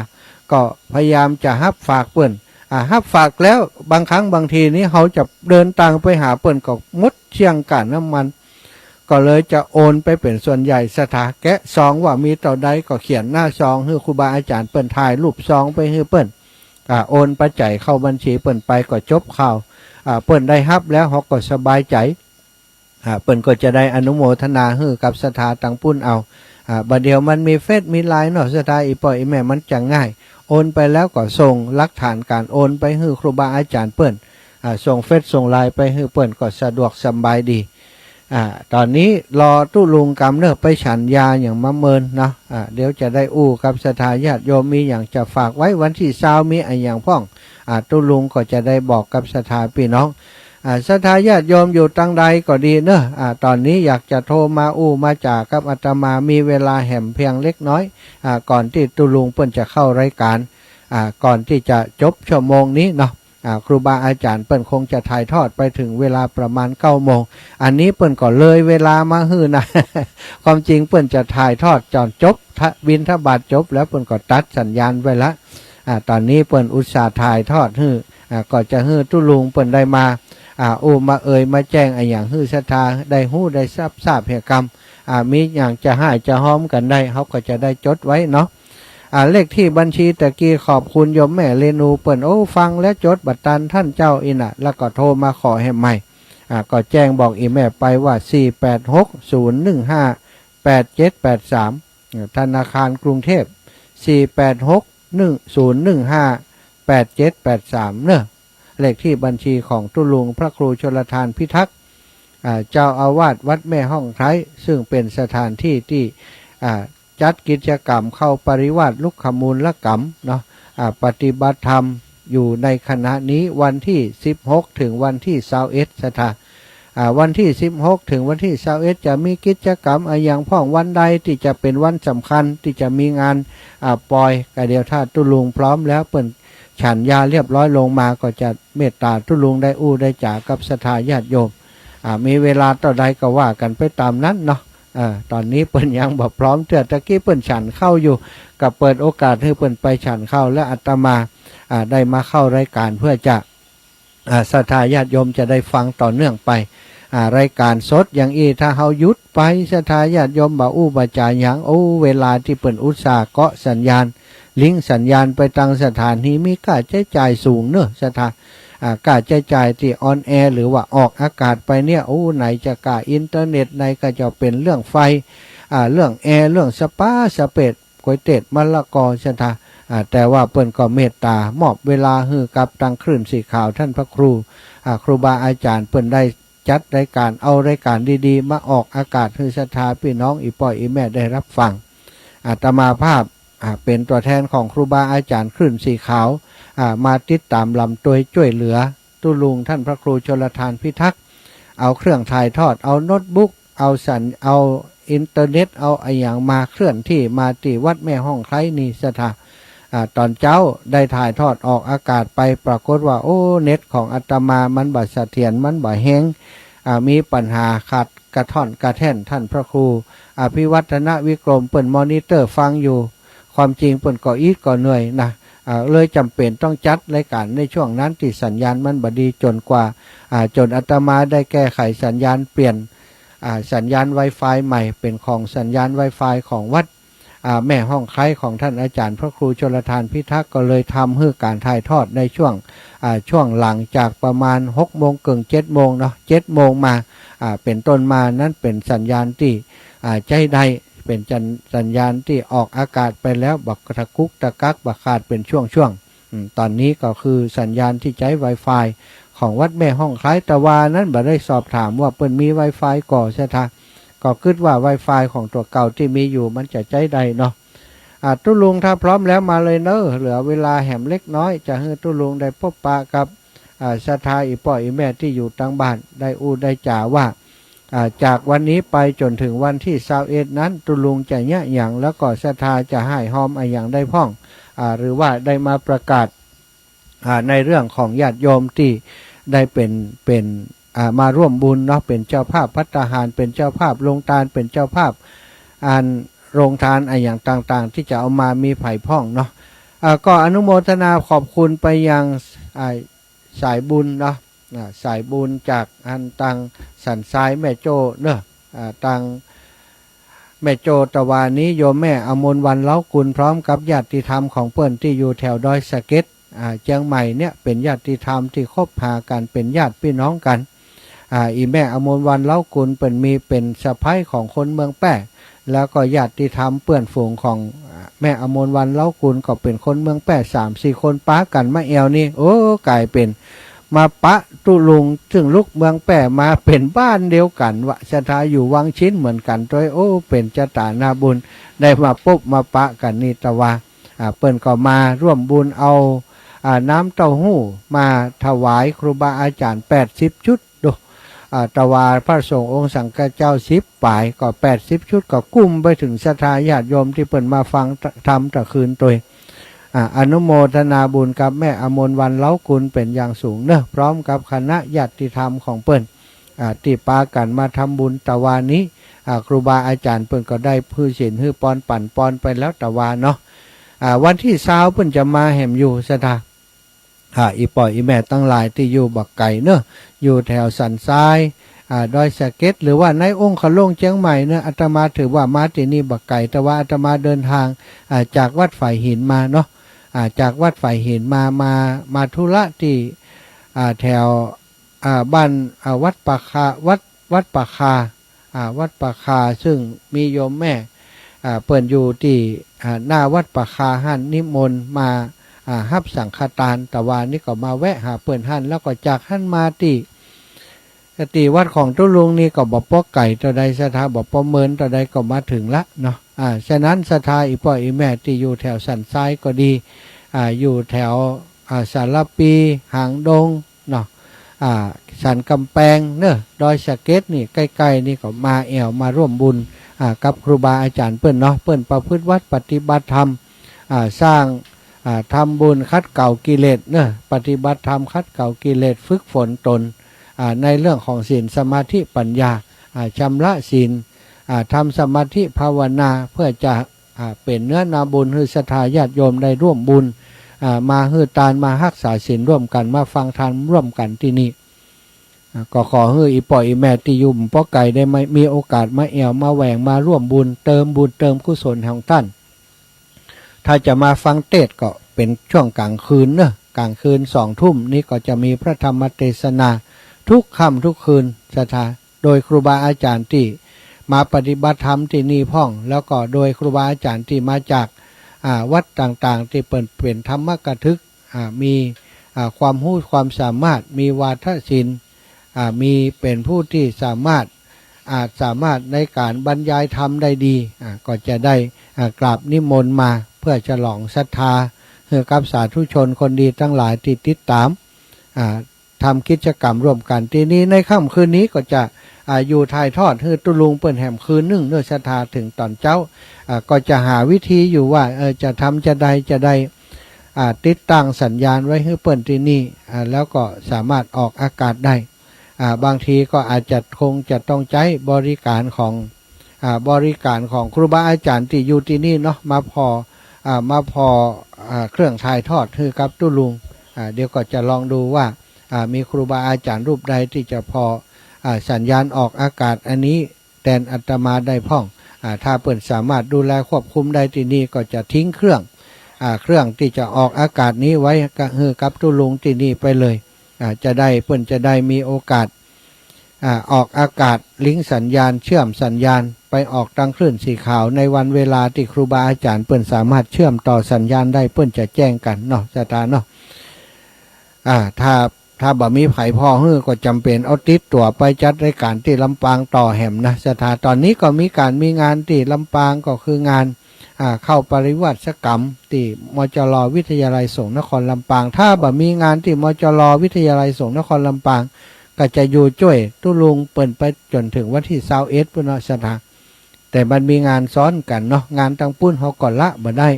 ก็พยายามจะฮับฝากเปิ้น อ่า ฮับฝากแล้ว บางครั้งบางทีนี่เฮาจะเดินตางไปหาเปิ้นก็หมดเสี้ยงก้าน้ำมัน ก็เลยจะโอนไปเป๋นส่วนใหญ่ ศรัทธาแกะซองว่ามีเต้าใดก็เขียนหน้าซองหื้อครูบาอาจ๋ารย์เปิ้น ถ่ายรูปซองไปหื้อเปิ้น อ่า โอนปัจจัยเข้าบัญชีเปิ้นไปก็จบข่าว อ่า เปิ้นได้ฮับแล้วเฮาก็สบายใจ๋ อ่า เปิ้นก็จะได้อนุโมทนาหื้อกับศรัทธาตางปุ้นเอา อ่า บ่าเดี่ยวมันมีเฟซมีไลน์เนาะ ศรัทธา อี่ป้ออี่แม่ มันจะง่าย โอนไปแล้วก็ส่งหลักฐานก๋านโอนไปหื้อครูบาอาจ๋ารย์เปิ้น อ่า ส่งเฟซส่งไลน์ไปหื้อเปิ้นก็สะดวกสบายดี อ่า ต๋อนนี้รอตุ๊ลุงกำเน่อ ไปฉันยาหยังมาเมินเนาะ อ่า เดี๋ยวจะได้อู้กับศรัทธาญาติโยม มีหยังจะฝากไว้ วันตี้ซาวมีอะหยังพ่อง อ่า ตุ๊ลุงก็จะได้บอกกับศรัทธาปี้น้อง อ่า ศรัทธาญาติโยมอยู่ตางใดก็ดีเน่อ อ่า ต๋อนนี้อยากจะโทรมาอู้มาจ๋ากับอาตมา มีเวลาแหมเพียงเล็กน้อย อ่า ก่อนตี้ตุ๊ลุงเปิ้นจะเข้ารายก๋าน อ่า ก่อนตี้จะจบชั่วโมงนี้เนาะ อ่า ครูบาอาจ๋ารย์เปิ้นคงจะถ่ายทอดไปเถิงเวลาประมาณเก้าโมง อันนี้เปิ้นก็เลยเวลามาหื้อนะ ความจริงเปิ้นจะถ่ายทอดต๋อนจบ ทะ- บิณฑบาตจบแล้วเปิ้นก็ตัดสัญญาณไว้ละ อ่า ต๋อนนี้เปิ้นอุตส่าห์ถ่ายทอดหื้อ อ่า ก็จะหื้อตุ๊ลุงเปิ้นได้มา อ่า อู้มาเอ่ยมาแจ้งอะหยังหื้อศรัทธาได้ฮู้ได้ทราบ ทราบเหียกำ อ่า มีหยังจะฮ้ายจะฮ้อมกั๋นได้ เฮาก็จะได้จดไว้เนาะ อ่า เลขตี้บัญชีตะกี้ขอบคุณโยมแม่เรนูเปิ้น โอ้ ฟังแล้วจดบ่ตันต้านเจ้าอี้นะ แล้วก็โทรมาขอแหมใหม่ อ่า ก็แจ้งบอกอี่แม่ไปว่า สี่แปดหก ศูนย์หนึ่งห้า แปดเจ็ดแปดสาม เอ่อ ธนาคารกรุงเทพฯ สี่แปดหก หนึ่งศูนย์หนึ่งห้า แปดเจ็ดแปดสาม เนาะ เลขตี้บัญชีของตุ๊ลุงพระครูชลทานพิทักษ์ อ่า เจ้าอาวาสวัดแม่ฮ่องไคร้ ซึ่งเป๋นสถานตี้ตี้ อ่า จัดกิจกรรมเข้าปริวาสลุกขมูลกรรมเนาะ อ่า ปฏิบัติธรรมอยู่ในขณะนี้วันตี้สิบหกเถิงวันตี้ซาวเอ็ด ศรัทธา อ่า วันตี้สิบหกเถิงวันตี้ซาวเอ็ด จะมีกิจกรรมอะหยังพ่อง วันใดตี้จะเป๋นวันสำคัญตี้จะมีงาน อ่า ปอย ก็เดี๋ยวถ้าตุ๊ลุงพร้อมแล้ว เปิ้นฉันยาเรียบร้อยลงมา ก็จะเมตต๋าตุ๊ลุงได้อู้ได้จ๋ากับศรัทธาญาติโยม อ่า มีเวลาเต้าใดก็ว่ากั๋นไปต๋ามนั้นเนาะ เออ ต๋อนนี้เปิ้นยังบ่พร้อมเตื้อ ตะกี้เปิ้นฉันข้าวอยู่ ก็เปิดโอกาสหื้อเปิ้นไปฉันข้าว และอาตมา อ่า ได้มาเข้ารายก๋านเพื่อจะ อ่า ศรัทธาญาติโยมจะได้ฟังต่อเนื่องไป อ่า รายก๋านสดอย่างอี้ ถ้าเฮาหยุดไป ศรัทธาญาติโยมบ่อู้บ่จ๋าหยัง โอ้ เวลาตี้เปิ้นอุตส่าห์เกาะสัญญาณ ลิงก์สัญญาณไปตังสถานี มีก้าใจ๊จ่ายสูงเนาะ ศรัทธา อ่า ก้าใจ๊จ่ายตี้ออนแอร์ หรือว่าออกอากาศไปเนี่ย โอ้ ไหนจะก้าอินเทอร์เน็ต ไหนก็จะเป๋นเรื่องไฟ อ่า เรื่องแอร์ เรื่องสปาสเปซ ก๋วยเตี๋ยวมะละกอ ศรัทธา อ่า แต่ว่าเปิ้นก็เมตต๋ามอบเวลาหื้อกับตังคลื่นสีขาว ต้านพระครู อ่า ครูบาอาจ๋ารย์ เปิ้นได้จัดรายก๋าน เอารายก๋านดีๆ มาออกอากาศหื้อศรัทธาปี้น้องอี่ป้ออี่แม่ได้ฮับฟัง อาตมาภาพ อ่า เป๋นตั๋วแทนของครูบาอาจ๋ารย์คลื่นสีขาว อ่า มาติดต๋ามลำตวยจ้วยเหลือตุ๊ลุงต้านพระครูชลทานพิทักษ์ เอาเครื่องถ่ายทอด เอาโน้ตบุ๊ก เอาสัญ เอาอินเทอร์เน็ต เอาอะหยังมาเคลื่อนตี้มาตี้วัดแม่ฮ่องไคร้นี่ ศรัทธา อ่า ต๋อนเจ๊าได้ถ่ายทอดออกอากาศไป ปรากฏว่า โอ้ เน็ตของอาตมามันบ่เสถียร มันบ่แฮง อ่า มีปัญหาขาดกระท่อนกระแท่น ต้านพระครูอภิวัฒนวิกรมเปิ้นมอนิเตอร์ฟังอยู่ ความจริงเปิ้นก็อิดก็เหนื่อยนะ อ่า เลยจ๋ำเป๋นต้องจัดรายก๋านในช่วงนั้นตี้สัญญาณมันบ่ดี จ๋นกว่า อ่า จ๋นอาตมาได้แก้ไขสัญญาณ เปลี่ยน อ่า สัญญาณไวไฟใหม่ เป๋นของสัญญาณไวไฟของวัด อ่า แม่ฮ่องไคร้ของต้านอาจ๋ารย์พระครูชลทานพิทักษ์ ก็เลยทำหื้อก๋านถ่ายทอดในช่วง อ่า ช่วงหลังจากประมาณหกโมงเกิ่ง เจ็ดโมงเนาะ เจ็ดโมงมา อ่า เป๋นต้นมานั้นเป๋นสัญญาณตี้ อ่า ใจ๊ได้ เป๋นสัญ สัญญาณตี้ออกอากาศไปแล้ว บ่ตะกุกตะกัก บ่ขาดเป๋นช่วงๆ อืม ต๋อนนี้ก็คือสัญญาณตี้ใจ๊ไวไฟของวัดแม่ฮ่องไคร้ แต่ว่านั้นบ่ได้สอบถามว่าเปิ้นมีไวไฟก่อ ศรัทธา ก็กึ๊ดว่าไวไฟของตั๋วเก่าตี้มีอยู่มันจะใจ๊ได้เนาะ อ่า ตุ๊ลุงถ้าพร้อมแล้วมาเลยเนาะ เหลือเวลาแหมเล็กน้อย จะหื้อตุ๊ลุงได้ปบปะกับ อ่า ศรัทธาอี่ป้ออี่แม่ตี้อยู่ตังบ้าน ได้อู้ได้จ๋าว่า อ่า จากวันนี้ไปจ๋นเถิงวันตี้ซาวเอ็ดนั้น ตุ๊ลุงจะเยียะหยัง แล้วก็ศรัทธาจะฮ้ายฮอมอะหยังได้พ่อง อ่า หรือว่าได้มาประกาศ อ่า ในเรื่องของญาติโยมตี้ได้เป๋น เป๋น อ่า มาร่วมบุญเนาะ เป๋นเจ้าภาพภัตตาหาร เป๋นเจ้าภาพโรงตาน เป๋นเจ้าภาพอันโรงตานอะหยังต่างๆ ตี้จะเอามา มีใผพ่องเนาะ อ่า ก็อนุโมทนาขอบคุณไปยัง อ่า สายบุญเนาะ อ่า สายบุญจากอันตังสันทรายแม่โจ้เนาะ อ่า ตังแม่โจ้ตะวานี้ โยมแม่อมรวรรณ เล้ากุล พร้อมกับญาติธรรมของเปิ้นตี้อยู่แถวดอยสะเก็ด อ่า เจียงใหม่เนี่ย เป๋นญาติธรรมตี้คบหากั๋น เป๋นญาติปี้น้องกั๋น อ่า อี่แม่อมรวรรณ เล้ากุล เปิ้นมีเป๋นสะใภ้ของคนเมืองแป้ แล้วก็ญาติธรรมเปื้อนฝูงของ อ่า แม่อมรวรรณ เล้ากุล ก็เป๋นคนเมืองแป้ สามสี่คนปะกั๋นมาแอ่วนี้ โอ้ ก๋ายเป๋นมาปะตุ๊ลุง ซึ่งลุกเมืองแป้มาเป๋นบ้านเดียวกั๋นวะ ศรัทธา อยู่วังชิ้นเหมือนกั๋นตวย โอ้ เป๋นจะต๋านาบุญ ได้มาปบมาปะกั๋นนี่ ตะวา อ่า เปิ้นก็มาร่วมบุญเอา อ่า น้ำเต้าหู้มาถวายครูบาอาจ๋ารย์แปดสิบชุด ดู อ่า ตะวาพระสงฆ์องค์สังฆเจ้าสิบป๋าย ก็แปดสิบชุด ก็กุ้มไปเถิงศรัทธาญาติโยมตี้เปิ้นมาฟังธรรมตะคืนตวย อ่า อนุโมทนาบุญกับแม่อมรวรรณ เล้ากุล เป๋นอย่างสูงเนาะ พร้อมกับคณะญาติธรรมของเปิ้น อ่า ตี้ปากั๋นมาทำบุญตะวานี้ อ่า ครูบาอาจ๋ารย์เปิ้นก็ได้หื้อศีลหื้อปอน ปั๋นปอนไปแล้วตะวาเนาะ อ่า วันตี้ซาวเปิ้นจะมาแหมอยู่ ศรัทธา อ่า อี่ป้ออี่แม่ตังหลายตี้อยู่บ่ไก๋เนาะ อยู่แถวสันทราย อ่า ดอยสะเก็ด หรือว่าในองค์ขะโล่งเจียงใหม่เนาะ อาตมาถือว่ามาตี้นี่บ่ไก๋ แต่ว่าอาตมาเดินตาง อ่า จากวัดฝายหินมาเนาะ อ่า จากวัดฝายหินมา มา มาธุระตี้ อ่า แถว อ่า บ้าน อ่า วัดป่าคา วัด วัดป่าคา อ่า วัดป่าคา ซึ่งมีโยมแม่ อ่า เปิ้นอยู่ตี้ อ่า หน้าวัดป่าคาหั้น นิมนต์มา อ่า ฮับสังฆตาน ตะวานี้ก็มาแวะหาเปิ้นหั้น แล้วก็จากหั้นมาตี้ ตี้วัดของตุ๊ลุงนี่ก็บ่ปอไก๋เต้าใด ศรัทธา บ่ปอเมินเต้าใดก็มาเถิงละเนาะ อ่า ฉะนั้นศรัทธาอี่ป้ออี่แม่ตี้อยู่แถวสันทรายก็ดี อ่า อยู่แถว อ่า สารภี หางดงเนาะ อ่า สันก๋ำแปงเนาะ ดอยสะเก็ดนี่ใก้ๆ นี่ก็มาแอ่วมาร่วมบุญ อ่า กับครูบาอาจ๋ารย์เปิ้นเนาะ เปิ้นประพฤติวัตรปฏิบัติธรรม อ่า สร้าง อ่า ทำบุญขัดเกลากิเลสเนาะ ปฏิบัติธรรมขัดเกลากิเลส ฝึกฝนตน อ่า ในเรื่องของศีลสมาธิปัญญา อ่า ชำระศีล อ่า ทำสมาธิภาวนา เพื่อจะ อ่า เป๋นเนื้อนาบุญหื้อศรัทธาญาติโยมได้ร่วมบุญ อ่า มาหื้อตาน มาฮักษาศีลร่วมกั๋น มาฟังธรรมร่วมกั๋นตี้นี่ อ่า ก็ขอหื้ออี่ป้ออี่แม่ตี้อยู่บ่ปอไก๋ได้มา มีโอกาสมาแอ่วมาแหว่งมาร่วมบุญ เติมบุญเติมกุศลของต้าน ถ้าจะมาฟังเตสน์ก็เป๋นช่วงก๋างคืนเนาะ ก๋างคืนสองทุ่มนี้ก็จะมีพระธรรมเตสนาทุกค่ำทุกคืน ศรัทธา โดยครูบาอาจ๋ารย์ตี้มาปฏิบัติธรรมตี้นี่พ่อง แล้วก็โดยครูบาอาจ๋ารย์ตี้มาจาก อ่า วัดต่างๆ ตี้เปิ้นเป๋นธรรมกถึก อ่า มี อ่า ความฮู้ความสามารถ มีวาทศิลป์ อ่า มีเป๋นผู้ตี้สามารถ อาจสามารถในก๋านบรรยายธรรมได้ดี อ่า ก็จะได้ อ่า กราบนิมนต์มาเพื่อฉลองศรัทธา หื้อกับสาธุชนคนดีตังหลายตี้ติดต๋าม อ่า ทำกิจกรรมร่วมกั๋นตี้นี่ ในค่ำคืนนี้ก็จะ อ่า อยู่ถ่ายทอดหื้อตุ๊ลุงเปิ้นแหมคืนนึ่งเนาะ ศรัทธา เถิงต๋อนเจ๊า อ่า ก็จะหาวิธีอยู่ว่า เออ จะทำจาใดจะได้ อ่า ติดตั้งสัญญาณไว้หื้อเปิ้นตี้นี่ อ่า แล้วก็สามารถออกอากาศได้ อ่า บางทีก็อาจจะคงจะต้องใจ๊บริการของ อ่า บริการของครูบาอาจ๋ารย์ตี้อยู่ตี้นี่เนาะ มาผ่อ อ่า มาผ่อ อ่า เครื่องถ่ายทอดหื้อกับตุ๊ลุง อ่า เดี๋ยวก็จะลองดูว่า อ่า มีครูบาอาจ๋ารย์รูปใดตี้จะผ่อ อ่า สัญญาณออกอากาศอันนี้แตนอาตมาได้พ่อง อ่า ถ้าเปิ้นสามารถดูแลควบคุมได้ตี้นี่ ก็จะทิ้งเครื่อง อ่า เครื่องตี้จะออกอากาศนี้ไว้หื้อกับตุ๊ลุงตี้นี่ไปเลย อ่า จะได้ เปิ้นจะได้มีโอกาส อ่า ออกอากาศลิงก์สัญญาณ เชื่อมสัญญาณไปออกตางคลื่นสีขาว ในวันเวลาตี้ครูบาอาจ๋ารย์เปิ้นสามารถเชื่อมต่อสัญญาณได้ เปิ้นจะแจ้งกั๋นเนาะ ศรัทธาเนาะ อ่า ถ้า ถ้าบ่มีใผผ่อหื้อก็จ๋ำเป๋นเอาติดตั๋วไปจัดรายก๋านตี้ลำปางต่อแหมนะ ศรัทธา ต๋อนนี้ก็มีก๋านมีงานตี้ลำปาง ก็คืองาน อ่า เข้าปริวาสกรรมตี้ มจร วิทยาลัยสงฆ์นครลำปาง ถ้าบ่มีงานตี้ มจร วิทยาลัยสงฆ์นครลำปาง ก็จะอยู่จ้วยตุ๊ลุงเปิ้นไปจ๋นเถิงวันตี้ซาวเอ็ดปู้นเนาะ ศรัทธา แต่มันมีงานซ้อนกั๋นเนาะ งานตางปู้นเฮาก็ละบ่ได้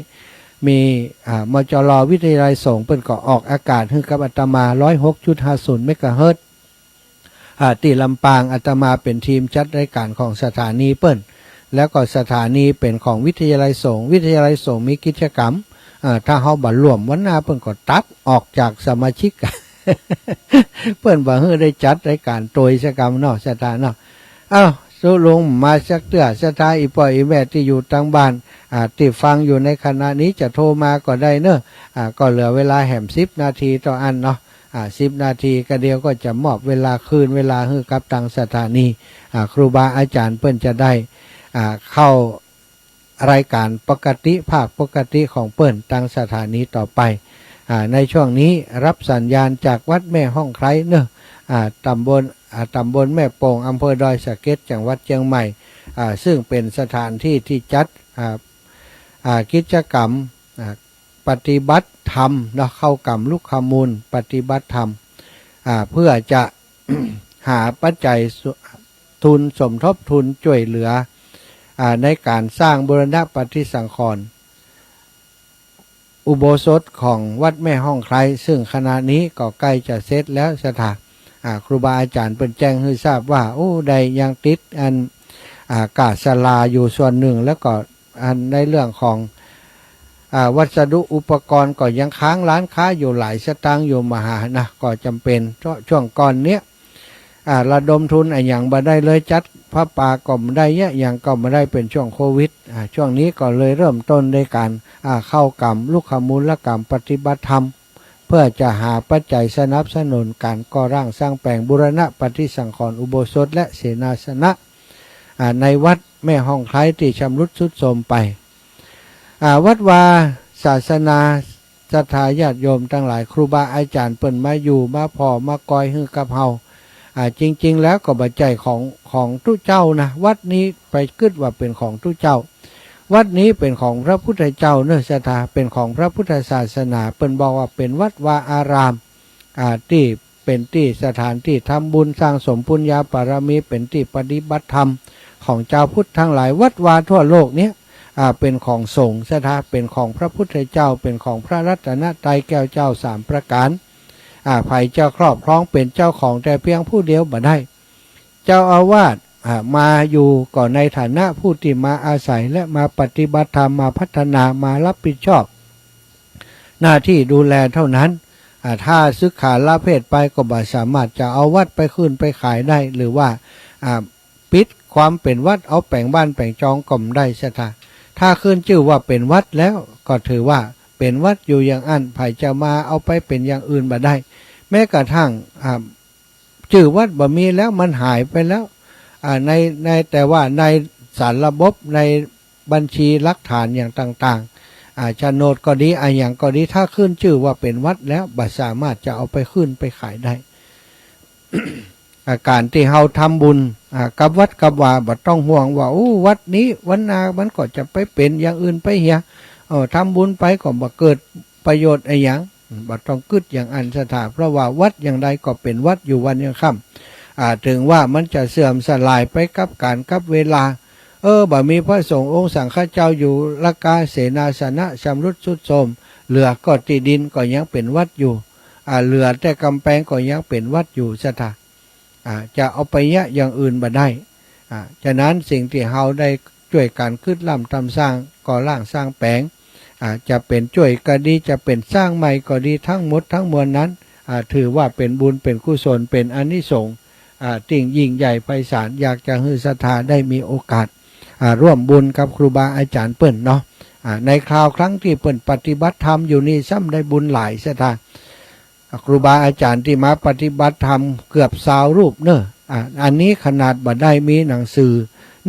มี อ่า มจร วิทยาลัยสงฆ์เปิ้นก็ออกอากาศหื้อกับอาตมา ร้อยหกจุดห้าศูนย์เมกะเฮิรตซ์ อ่า ตี้ลำปาง อาตมาเป๋นทีมจัดรายก๋านของสถานีเปิ้น แล้วก็สถานีเป๋นของวิทยาลัยสงฆ์ วิทยาลัยสงฆ์มีกิจกรรม อ่า ถ้าเฮาบ่ร่วมวันหน้าเปิ้นก็ตัดออกจากสมาชิก เปิ้นบ่หื้อได้จัดรายก๋านตวยสักกำเนาะ ศรัทธาเนาะ เอ้า ตุ๊ลุงมาสักเตื้อ ศรัทธา อี่ป้ออี่แม่ตี้อยู่ตางบ้าน อ่า ตี้ฟังอยู่ในขณะนี้จะโทรมาก็ได้เนาะ อ่า ก็เหลือเวลาแหมสิบนาทีเต้าอั้นเนาะ อ่า สิบนาที ก็เดี๋ยวก็จะมอบเวลาคืนเวลาหื้อกับตางสถานี อ่า ครูบาอาจ๋ารย์เปิ้นจะได้ อ่า เข้ารายก๋านปกติ ภาคปกติของเปิ้นตางสถานีต่อไป อ่า ในช่วงนี้ฮับสัญญาณจากวัดแม่ฮ่องไคร้เนาะ อ่า ต๋ำบล อ่า ต๋ำบลแม่โป่ง อำเภอดอยสะเก็ด จังหวัดเจียงใหม่ อ่า ซึ่งเป๋นสถานตี้ตี้จัด อ่า อ่า กิจกรรม อ่า ปฏิบัติธรรมเนาะ เข้ากรรมลุกขมูลปฏิบัติธรรม อ่า เพื่อจะ หาปัจจัยสุ- ทุนสมทบทุนจ้วยเหลือ อ่า ในก๋านสร้างบูรณะปฏิสังขรณ์อุโบสถของวัดแม่ฮ่องไคร้ ซึ่งขณะนี้ก็ใก้จะเสร็จแล้ว ศรัทธา อ่า ครูบาอาจ๋ารย์เปิ้นแจ้งหื้อทราบว่า โอ้ ได้ยังติดอัน อ่า ก้าศาลาอยู่ส่วนนึ่ง แล้วก็ อันในเรื่องของ อ่า วัสดุอุปกรณ์ก็ยังค้างร้านค้าอยู่หลายสตางค์อยู่มหานะ ก็จ๋ำเป๋น เพราะช่วงก่อนเนี้ย อ่า ระดมทุนอะหยังบ่ได้เลย จัดผ้าป่าก็บ่ได้ เยียะหยังก็บ่ได้ เป๋นช่วงโควิด อ่า ช่วงนี้ก็เลยเริ่มต้นด้วยก๋าน อ่า เข้ากรรมลุกขมูลกรรมปฏิบัติธรรม เพื่อจะหาปัจจัยสนับสนุนก๋านก่อร่างสร้างแป๋งบูรณะปฏิสังขรณ์อุโบสถและเสนาสนะ อ่า ในวัดแม่ฮ่องไคล้ตี้ชำรุดทรุดโทรมไป อ่า วัดวาศาสนา ศรัทธาญาติโยมตังหลาย ครูบาอาจ๋ารย์เปิ้นมาอยู่มาผ่อมากอยหื้อกับเฮา อ่า จริงๆ แล้วก็บ่ใจ้ของ ของตุ๊เจ้านะ วัดนี้ไปกึ๊ดว่าเป๋นของตุ๊เจ้า วัดนี้เป๋นของพระพุทธเจ้าเนาะศรัทธา เป๋นของพระพุทธศาสนา เปิ้นบอกว่าเป๋นวัดวาอาราม อ่า ตี้เป๋นตี้สถานตี้ทำบุญสร้างสมปุญญาบารมี เป๋นตี้ปฏิบัติธรรมของจาวพุทธตังหลาย วัดวาทั่วโลกเนี้ย อ่า เป๋นของสงฆ์ศรัทธา เป๋นของพระพุทธเจ้า เป๋นของพระรัตนตรัยแก้วเจ้าสามประก๋าน อ่า ใผจะครอบครองเป๋นเจ้าของแต่เพียงผู้เดียวบ่ได้ เจ้าอาวาส อ่า มาอยู่ก็ในฐานะผู้ตี้มาอาศัยและมาปฏิบัติธรรม มาพัฒนา มารับผิดชอบหน้าตี้ดูแลเท่านั้น อ่า ถ้าสึกขาละเพศไปก็บ่สามารถจะเอาวัดไปขึ้นไปขายได้ หรือว่า อ่า ปิดความเป๋นวัด เอาแป๋งบ้านแป๋งจองก็บ่ได้ศรัทธา ถ้าขึ้นจื้อว่าเป๋นวัดแล้วก็ถือว่าเป๋นวัดอยู่อย่างอั้น ใผจะมาเอาไปเป๋นอย่างอื่นบ่ได้ แม้กระทั่ง อ่า จื้อวัดบ่มีแล้ว มันหายไปแล้ว อ่า ใน ใน แต่ว่าในสารระบบ ในบัญชีหลักฐานอย่างต่างๆ อ่า โฉนดก็ดี อะหยังก็ดี ถ้าขึ้นจื้อว่าเป๋นวัดแล้ว บ่สามารถจะเอาไปขึ้นไปขายได้ อ่า ก๋านตี้เฮาทำบุญ อ่า กับวัดกับวา บ่ต้องห่วงว่า โอ้ วัดนี้วันหน้ามันก็จะไปเป๋นอย่างอื่นไปเหีย เออ ทำบุญไปก็บ่เกิดประโยชน์อะหยัง บ่ต้องกึ๊ดอย่างอั้นศรัทธา เพราะว่าวัดอย่างใดก็เป๋นวัดอยู่วันยังค่ำ อ่า ถึงว่ามันจะเสื่อมสลายไปกับกาลกับเวลา เออ บ่มีพระสงฆ์องค์สังฆเจ้าอยู่ ละกาเสนาสนะชำรุดทรุดโทรม เหลือก็ตี้ดินก็ยังเป๋นวัดอยู่ อ่า เหลือแต่ก๋ำแปงก็ยังเป๋นวัดอยู่ศรัทธา อ่า จะเอาไปเยียะอย่างอื่นบ่ได้ อ่า ฉะนั้นสิ่งตี้เฮาได้จ้วยกั๋นกึ๊ดล้ำตำสร้าง ก่อร่างสร้างแป๋ง อ่า จะเป๋นจ้วยก็ดี จะเป๋นสร้างใหม่ก็ดี ทั้งหมดทั้งมวลนั้น อ่า ถือว่าเป๋นบุญ เป๋นกุศล เป๋นอานิสงส์ อ่า ตี้ยิ่งใหญ่ไพศาล อยากจะหื้อศรัทธาได้มีโอกาส อ่า ร่วมบุญกับครูบาอาจ๋ารย์เปิ้นเนาะ อ่า ในคราวครั้งตี้เปิ้นปฏิบัติธรรมอยู่นี่ซ้ำได้บุญหลายศรัทธา ครูบาอาจ๋ารย์ตี้มาปฏิบัติธรรมเกือบซาวรูปเนาะ อ่า อันนี้ขนาดบ่ได้มีหนังสือ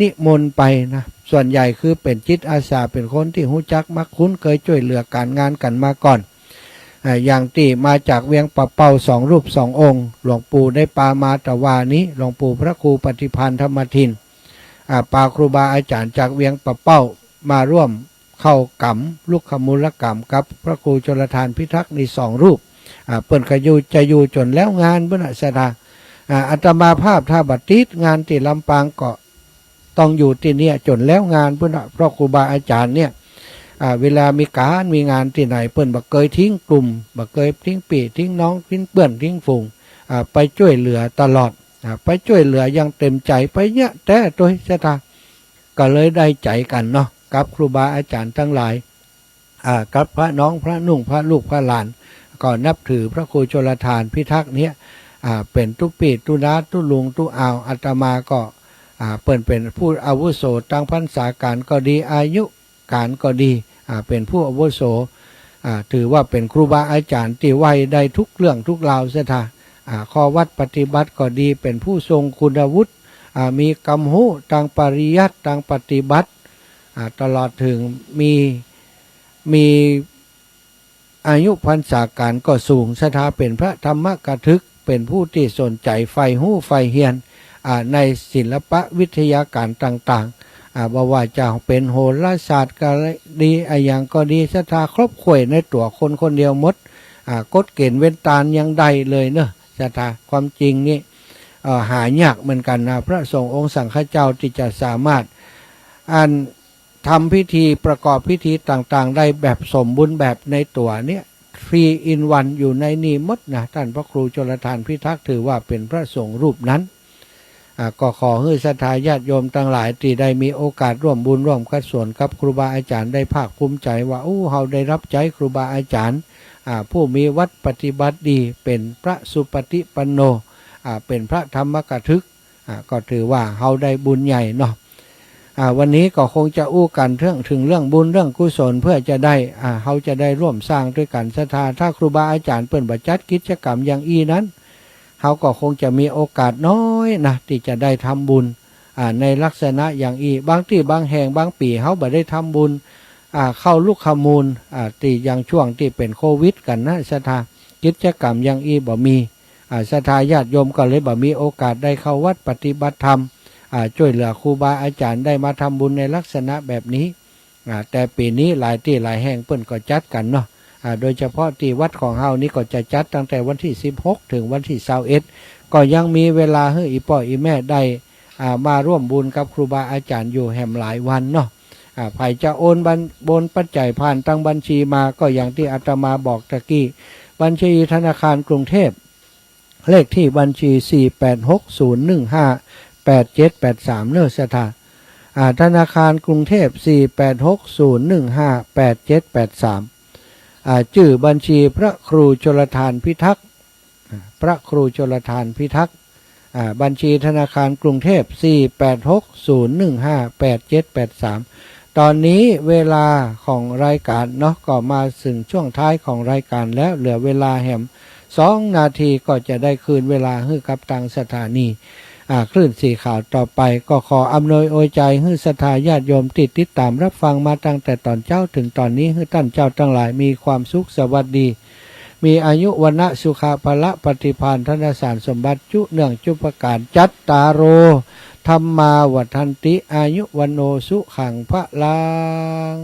นิมนต์ไปนะ ส่วนใหญ่คือเป๋นจิตอาสา เป๋นคนตี้ฮู้จักมักคุ้นเคยจ้วยเหลือก๋านงานกั๋นมาก่อน อ่า อย่างตี้มาจากเวียงป่าเป้าสองรูปสององค์ หลวงปู่ได้ปามาตะวานี้ หลวงปู่พระครูปฏิภาณธรรมทิน อ่า ปาครูบาอาจ๋ารย์จากเวียงป่าเป้ามาร่วมเข้ากรรม รุกขมูลกรรมกับพระครูชลทานพิทักษ์นี่สองรูป อ่า เปิ้นก็อยู่ จะอยู่จ๋นแล้วงานปุ้นน่ะศรัทธา อ่า อาตมาภาพถ้าบ่ติดงานตี้ลำปางก็ต้องอยู่ตี้เนี่ยจ๋นแล้วงานปุ้นน่ะ เพราะครูบาอาจ๋ารย์เนี่ย อ่า เวลามีก๋านมีงานตี้ไหน เปิ้นบ่เกยทิ้งกลุ่ม บ่เกยทิ้งปี้ทิ้งน้อง ทิ้งเปื้อนทิ้งฝูง อ่า ไปจ้วยเหลือตลอด อ่า ไปจ้วยเหลืออย่างเต็มใจ๋ ไปเยียะแต๊ตวยศรัทธา ก็เลยได้ใจ๋กั๋นเนาะ กับครูบาอาจ๋ารย์ตังหลาย อ่า กับพระน้องพระนุ่งพระลูกพระหลาน ก็นับถือพระครูชลทานพิทักษ์เนี่ย อ่า เป๋นตุ๊ปี้ตุ๊น้าตุ๊ลุงตุ๊อาว อาตมาก็ อ่า เปิ้นเป๋นผู้อาวุโส ตังพรรษาก๋านก็ดี อายุก๋านก็ดี อ่า เป๋นผู้อาวุโส อ่า ถือว่าเป๋นครูบาอาจ๋ารย์ตี้ไหว้ได้ทุกเรื่องทุกราวศรัทธา อ่า ข้อวัตรปฏิบัติก็ดี เป๋นผู้ทรงคุณวุฒิ อ่า มีความฮู้ตังปริยัติตังปฏิบัติ อ่า ตลอดเถิงมี มีอายุพรรษาก๋านก็สูงศรัทธา เป๋นพระธรรมกถึก เป๋นผู้ตี้สนใจ๋ใฝ่ฮู้ใฝ่เฮียน อ่า ในศิลปวิทยาก๋านต่างๆ อ่า บ่ว่าจะเป๋นโหราศาสตร์ก็ดี อะหยังก็ดี ศรัทธาครบถ้วนในตั๋วคนคนเดียวหมด อ่า กฎเกณฑ์เว้นตานยังได้เลยเนาะศรัทธา ความจริงนี่ เอ่อ หายากเหมือนกั๋นนะ พระสงฆ์องค์สังฆเจ้าตี้จะสามารถ อัน ทำพิธีประกอบพิธีต่างๆ ได้แบบสมบูรณ์แบบในตั๋วเนี่ย three in one อยู่ในนี่หมดนะ ต้านพระครูชลทานพิทักษ์ถือว่าเป๋นพระสงฆ์รูปนั้น อ่า ก็ขอหื้อศรัทธาญาติโยมตังหลายตี้ได้มีโอกาสร่วมบุญร่วมกุศลกับครูบาอาจ๋ารย์ได้ภาคภูมิใจ๋ว่า โอ้ เฮาได้ฮับใจ๊ครูบาอาจ๋ารย์ อ่า ผู้มีวัตรปฏิบัติดี เป๋นพระสุปฏิปันโน อ่า เป๋นพระธรรมกถึก อ่า ก็ถือว่าเฮาได้บุญใหญ่เนาะ อ่า วันนี้ก็คงจะอู้กั๋นเถิง เถิงเรื่องบุญเรื่องกุศล เพื่อจะได้ อ่า เฮาจะได้ร่วมสร้างตวยกั๋นศรัทธา ถ้าครูบาอาจ๋ารย์เปิ้นบ่จัดกิจกรรมอย่างอี้นั้น เฮาก็คงจะมีโอกาสน้อยนะ ตี้จะได้ทำบุญ อ่า ในลักษณะอย่างอี้ บางตี้บางแห่งบางปี๋เฮาบ่ได้ทำบุญ อ่า เข้าลุกขมูล อ่า ตี้อย่างช่วงตี้เป๋นโควิดกั๋นนะศรัทธา กิจกรรมอย่างอี้บ่มี อ่า ศรัทธาญาติโยมก็เลยบ่มีโอกาสได้เข้าวัดปฏิบัติธรรม อ่า จ้วยเหลือครูบาอาจ๋ารย์ได้มาทำบุญในลักษณะแบบนี้ อ่า แต่ปี๋นี้หลายตี้หลายแห่งเปิ้นก็จัดกั๋นเนาะ อ่า โดยเฉพาะตี้วัดของเฮานี่ก็จะจัดตั้งแต่วันตี้สิบหกเถิงวันตี้ซาวเอ็ด ก็ยังมีเวลาหื้ออี่ป้ออี่แม่ได้ อ่า มาร่วมบุญกับครูบาอาจ๋ารย์อยู่แหมหลายวันเนาะ อ่า ใผจะโอนบัญ- โอนปัจจัยผ่านตางบัญชีมาก็อย่างตี้อาตมาบอกตะกี้ บัญชีธนาคารกรุงเทพฯ เลขตี้บัญชี สี่แปดหกศูนย์หนึ่งห้าแปดเจ็ดแปดสาม เน่อศรัทธา อ่า ธนาคารกรุงเทพฯ สี่แปดหกศูนย์หนึ่งห้าแปดเจ็ดแปดสาม อ่า จื้อบัญชีพระครูชลทานพิทักษ์ อ่า พระครูชลทานพิทักษ์ อ่า บัญชีธนาคารกรุงเทพฯ สี่แปดหกศูนย์หนึ่งห้าแปดเจ็ดแปดสาม ต๋อนนี้เวลาของรายก๋านเนาะ ก็มาเถิงช่วงท้ายของรายก๋านแล้ว เหลือเวลาแหมสองนาทีก็จะได้คืนเวลาหื้อกับตางสถานี อ่า คลื่นสีขาวต่อไป ก็ขออำนวยอวยใจ๋หื้อศรัทธาญาติโยมตี้ติดต๋ามรับฟังมาตั้งแต่ต๋อนเจ๊าเถิงต๋อนนี้ หื้อต้านเจ้าตังหลายมีความสุขสวัสดี มีอายุ วรรณะ สุขะ พละ ปฏิภาณ ธนสารสมบัติ จุเนื่องจุประก๋าน จัตตาโร ธัมมา วัฑฒันติ อายุ วัณโณ สุขัง พลัง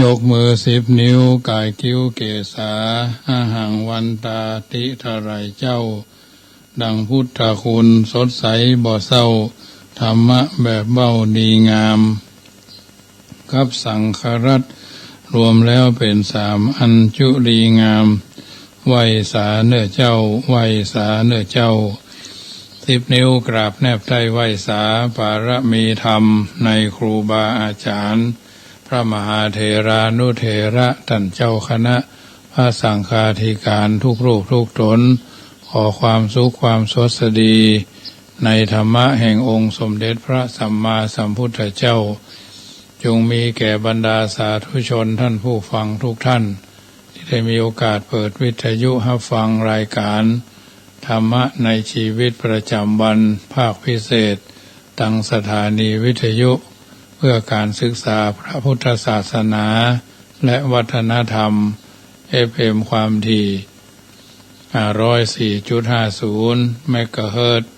ยกมือสิบนิ้ว ก๋ายกิ้วเกศา อหังวันตา ติไทยเจ้า ดังพุทธคุณสดใสบ่เศร้า ธรรมะแบบเว้าดีงาม กับสังฆรัตน์ รวมแล้วเป๋นสามอันจุลีงาม ไหว้สาเน่อเจ้า ไหว้สาเน่อเจ้า สิบนิ้วกราบแนบใต้ไหว้สา ปารมีธรรมในครูบาอาจ๋ารย์ พระมหาเถรานุเถระ ต้านเจ้าคณะ พระสังฆาธิการทุกรูปทุกต๋น ขอความสุขความสวัสดี ในธรรมะแห่งองค์สมเด็จพระสัมมาสัมพุทธเจ้า จงมีแก่บรรดาสาธุชนท่านผู้ฟังทุกท่าน ตี้ได้มีโอกาสเปิดวิทยุฮับฟังรายก๋าน ธรรมะในชีวิตประจ๋ำวัน ภาคพิเศษ ตังสถานีวิทยุ เพื่อก๋านศึกษาพระพุทธศาสนา และวัฒนธรรม เอฟเอ็ม ความถี่ ห้าร้อยสี่จุดห้าศูนย์ เมกะเฮิรตซ์